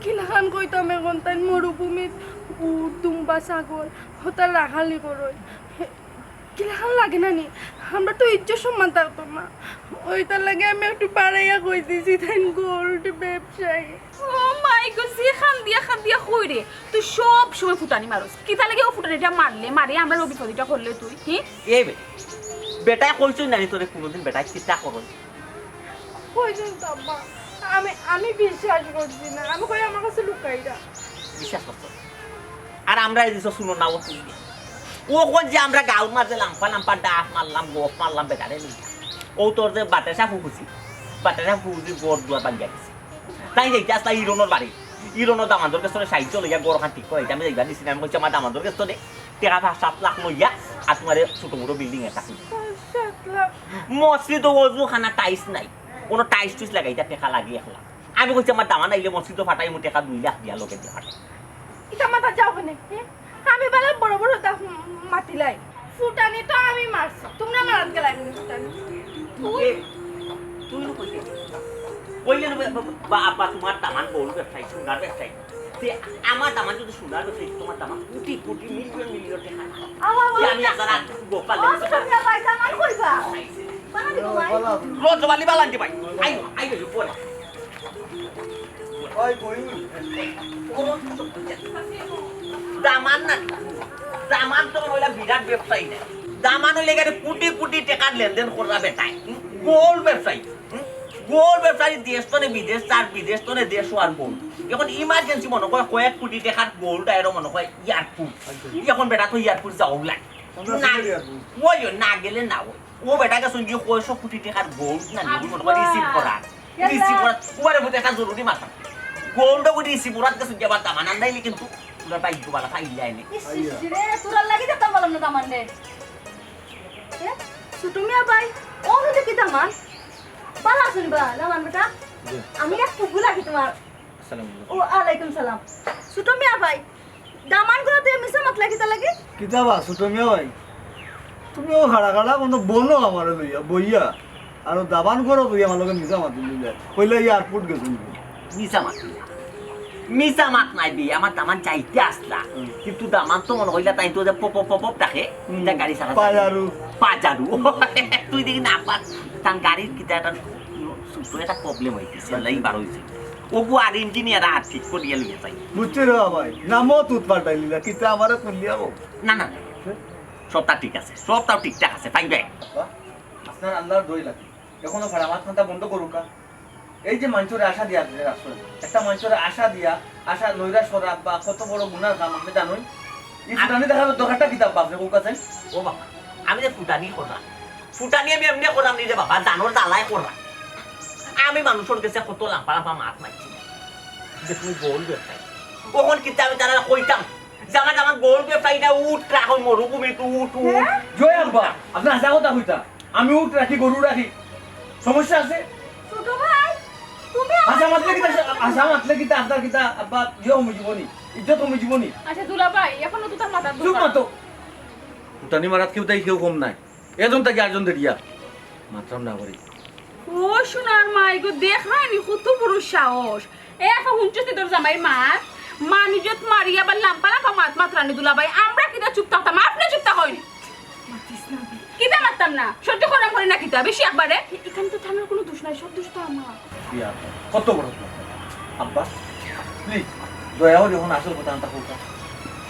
কিলাখান কইতাম এখন তাইন মরুভূমিত উট, দুম্বা, ছাগল, হতা রাখালি করইন। কিলাখান লাগে না নি? আমরা তো ইজ্জত সম্মান থাকতো না। ওইটার লাগি আমি একটু বাড়াইয়া কই দিছি, তাইন গোল্ড ব্যবসায়ী। ও মাই গড, যে কান্দিয়া কান্দিয়া কই রে? তুই সব সময় ফুটানি মারস। কিতা লাগি ও ফুটানিটা মারলে, মারি আমরার বিপদটা করলে তুই, হি? এ বে, বেটায় কইছইন না নি তোরে কোনোদিন বেটায় কিতা করইন? কইছইন তো আব্বা, আমি, আমি বিশ্বাস করছি না। আমি কই আমার কাছে লুকাইরা। বিশ্বাস করতো। আর আমরা এই জিনিস শুনো না, ও তুই। ও কই যে আমরা গাঁওর মাঝে লাম্পা লাম্পা ডাক মারলাম, গপ মারলাম বেটারে লইয়া। ও তোর যে বাটেসা ফুফুসি, বাটেসা ফুফুসির ঘর দুয়ার ভাঙ্গিয়া গেছে। তাইন যাইতা আছলা ইরনর বাড়ি। ইরনর দামান্দর গেছ থনে সাহায্য লইয়া ঘরখান ঠিক করাইতা। আমি যাইবার দিছি না, আমি কইছি আমার দামান্দর গেছ থনে টেকা পাঁচ সাত লাখ লইয়া আর তুমারে ছোট মোটো বিল্ডিং একটা খুলি। পাঁচ সাত লাখ? মসজিদো অজুখানা টাইলস নাই, কোনো টাইলস টুইলস লাগাইতা টেকা লাগে এক লাখ। আমি কইছি আমার দামান আইলে মসজিদো ফাটাইমু টেকা দুই লাখ দিয়া লগে দিয়া ফাটাই। ইতা মাতাত যাও কেনে, হে? আমি বালা বড় বড় দাম মাতিলাই। ফুটানি তো আমি মারছি, তুমরা মারাত গেলায় কেনে ফুটানি? তুই, তুই নু কইতে। কইলে না, বা-, বা-, বা-, আব্বা, তোমার দামান গরু ব্যবসায়ী, সোনার ব্যবসায়ী। তে আমার দামান যদি সোনার ব্যবসায়ী, তোমার দামান কোটি কোটি, মিলিয়ন মিলিয়ন টাকা। আও, আও, আও। তে আমি আপনারা গোপাল ও, সুটমিয়া ভাই, দামান কইবা? বানানি গো ভাই। রোজ বালি বালান্তি ভাই। আইও, আইও, আইও, পরে। ওই বইন। দামান না, দামান তো অইলা বিরাট ব্যবসায়ী না। দামান অইলে এখানে কোটি কোটি টাকার লেনদেন করা বেটায়। হুম? গোল্ড ব্যবসায়ী। হুম? গোল্ড ব্যবসায়ী দেশ তনে বিদেশ, তার বিদেশ তনে দেশ আর গোল্ড। এখন ইমার্জেন্সি মনে কয় কয়েক কোটি টাকার গোল্ড আইরো মনে কয় এয়ারপোর্ট। এখন বেটা তো এয়ারপোর্ট যাওয়া লাগে। না, ওই না গেলে না ওই। ও বেটা গেছে যে কয়শো কোটি টাকার গোল্ড না নিয়ে মনে কয় রিসিভ করা। রিসিভ করা। ওরে বুঝে একটা জরুরি মাথা। গোল্ড ওই রিসিভ করার গেছে যে আবার দামান আন্দাইলে কিন্তু তোরা বাইক বালা ফাইল যায় না। ইস, ইস, ইস রে, তোরার লাগি দেখতাম বললাম না দামান রে। এ, সুটমিয়া ভাই, ও হইতে কি দামান? বালা আছইন বা, দামান বেটা? জি। আমি এক কুকুর লাগি তোমার। আসসালামু আলাইকুম। ও, আলাইকুম সালাম। সুটমিয়া ভাই, দামান গুলা তুই মিছা মাতলা কিতা লাগি? কিতা বা, সুটমিয়া ভাই? তুমিও খাড়া খাড়া কোনো বনো আমারে লইয়া, বইয়া। আর দামান করো তুই আমার লগে মিছা মাতি দিলে। কইলে এয়ারপোর্ট গেছইন। মিছা মাত না। মিছা মাত নাই বে, আমার দামান যাইতে আসলা। হুম। কিন্তু দামান তো মনে কইলা তাই তো যে পপ পপ পপ পপ ডাকে, হুম। তা গাড়ি চালা পাজারু। পাজারু। তুই দেখি না পাস, তার গাড়ির কিতা একটা ছোট একটা প্রবলেম হইতেছে, লাই বার হইছে। ওগু আর ইঞ্জিনিয়ার আর ঠিক করিয়া লইয়া যাই। বুঝছি রে ভাই, নামও তুত পাল্টাই দিলা, কিতা আমারে তুলিয়া হোক। না, না, না। সবটা ঠিক আছে, সবটাও ঠিকঠাক আছে, ফাইন ভাই। আব্বা, আপনার আল্লাহর দোয়াই লাগে। এখনো ফাড়া মাত খান্তা বন্ধ করুকা। এই যে মানষরে আশা দিয়া আছে রাসুল, একটা মানষরে আশা দিয়া, আশা নৈরাশ করা বা কত বড় গুনার কাম আপনি জানেন? এই ফুটানি দেখার দরকারটা কিতা আপনি কোন কাছে? ও বাবা, আমি যে ফুটানি করলাম, ফুটানি আমি এমনি করলাম নি রে বাবা, জানোর জ্বালায় করলাম। আমি মানুষের কাছে কত লাম্পা লাম্পা মাত মারছি, যে তুমি গোল্ড ব্যবসায়ী। কখন কিতা আমি তারা কইতাম, জামাত আমার গোল্ড ব্যবসায়ীটা উঠ, রাখো মরুভূমিত উঠ, উঠ। জয় আব্বা, আপনি হাসা কথা কইতা। আমি উঠ রাখি, গরু রাখি, সমস্যা আছে? ছোট ভাই, তুমি আমার হাসা মাতলে কিতা, হাসা মাতলে কিতা, আপনার কিতা, আব্বা, ইয়ে কমি জীবনী, ইজ্জত কমি জীবনী। আচ্ছা, দুলা ভাই, এখনো তো তার মাথার চুপ দোকান। মাতো। ফুটানি মারাত কেউ তাই কেউ কম নাই। এজন তাকে আরেকজন দেখিয়া। মাতরাম না করি। ও সোনার মাই গো, দেখ রাইনি কত বড় সাহস। এ, এখন হুনছস নি তোর জামাইর মাত? মান ইজ্জত মারি আবার লাম্পা লাম্পা মাত মাতরানি দুলা ভাই। আমরা কিতা চুপ থাকতাম? আপনি চুপ থাকইন। মাতিস না বে। কিতা মাততাম না? সহ্য করাম করি না কিতা? বেশি একবারে? এ-, এখানে তো থানার কোনো দোষ নাই, সব দোষ তো আমার। ইয়া, কত বড় কথা। আব্বা, প্লিজ, দয়া করে এখন আসল কথা আনতা কইতা।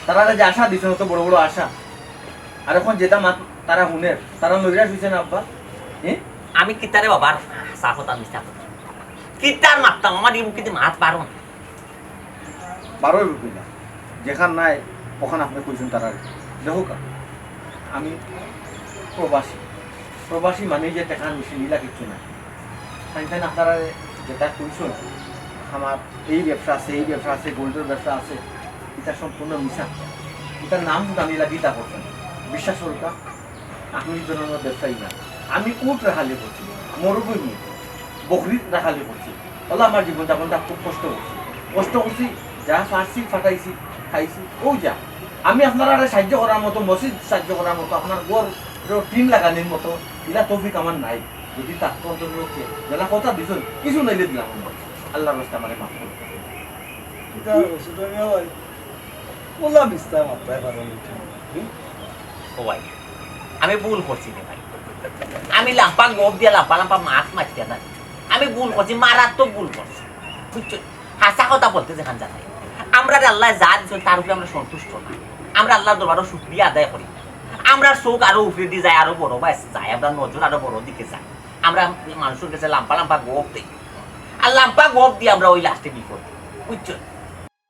তারা যে আশা দিছে, অত বড় বড় আশা। আর এখন যেটা মাত তারা হুনের, তারা নৈরাশ হইছে না আব্বা? হ্যাঁ? আমি কিতারে বাবার হাছা কথা মিছা কথা? কিতার মাততাম? আমার এই মুখে মাত বারো না। বারোই বুঝি না। যেখান নাই, ওখান আপনি কইছেন তারা। দেখো কা, আমি প্রবাসী। প্রবাসী মানে যে টেকার মেশিন, ইলা কিচ্ছু না। তাই তাই আপনারা যেটা কইছেন, আমার এই ব্যবসা আছে, এই ব্যবসা আছে, গোল্ডের ব্যবসা আছে, এটা সম্পূর্ণ মিছা। এটার নাম ফুটানি লাগি তা করছেন। বিশ্বাস করুকা, আমি এই ধরনের ব্যবসায়ী না। আমি উট রাখালি করছি, মরুভূমি, বকরি রাখালি করছি। হলো আমার জীবনযাপনটা খুব কষ্ট করছি। কষ্ট করছি, যা পারছি, ফাটাইছি, খাইছি, ও যা। আমি আপনারা সাহায্য করার মতো, মসজিদ সাহায্য করার মতো, আপনার ঘর টিন লাগানির মতো, ইলা তৌফিক আমার নাই। যদি তার তো অন্তত লোকে, যারা কথা দিছইন, কিছু নাইলে দিলাম আমরা। আল্লাহর রাস্তা আমারে মাফ করুন। এটা অবশ্য তো আমি ভাই। ওলা মিস্তা মাততায় পারো না। হুম? ও ভাই, আমি ভুল করছি রে ভাই। আমি লাম্পা গপ দিয়া লাম্পা লাম্পা মাত মারতে না। আমি ভুল করছি, মারাত্মক ভুল করছি। বুঝছো? হাছা কথা বলতে যেখান জানাই। আমরারে আল্লায় যা দিছইন, তার উপরে আমরা সন্তুষ্ট না। আমরা আল্লাহর দরবারো শুকরিয়া আদায় করি। আমরার চউখ আরো উপরেদি যায়, আরো বড় বায় যায়, আমরার নজর আরো বড় দিকে যায়। আমরা মানুষর গেছে লাম্পা লাম্পা গপ দেই। আর লাম্পা গপ দিয়া আমরা ওই লাস্টে বিপদ। বুঝছো?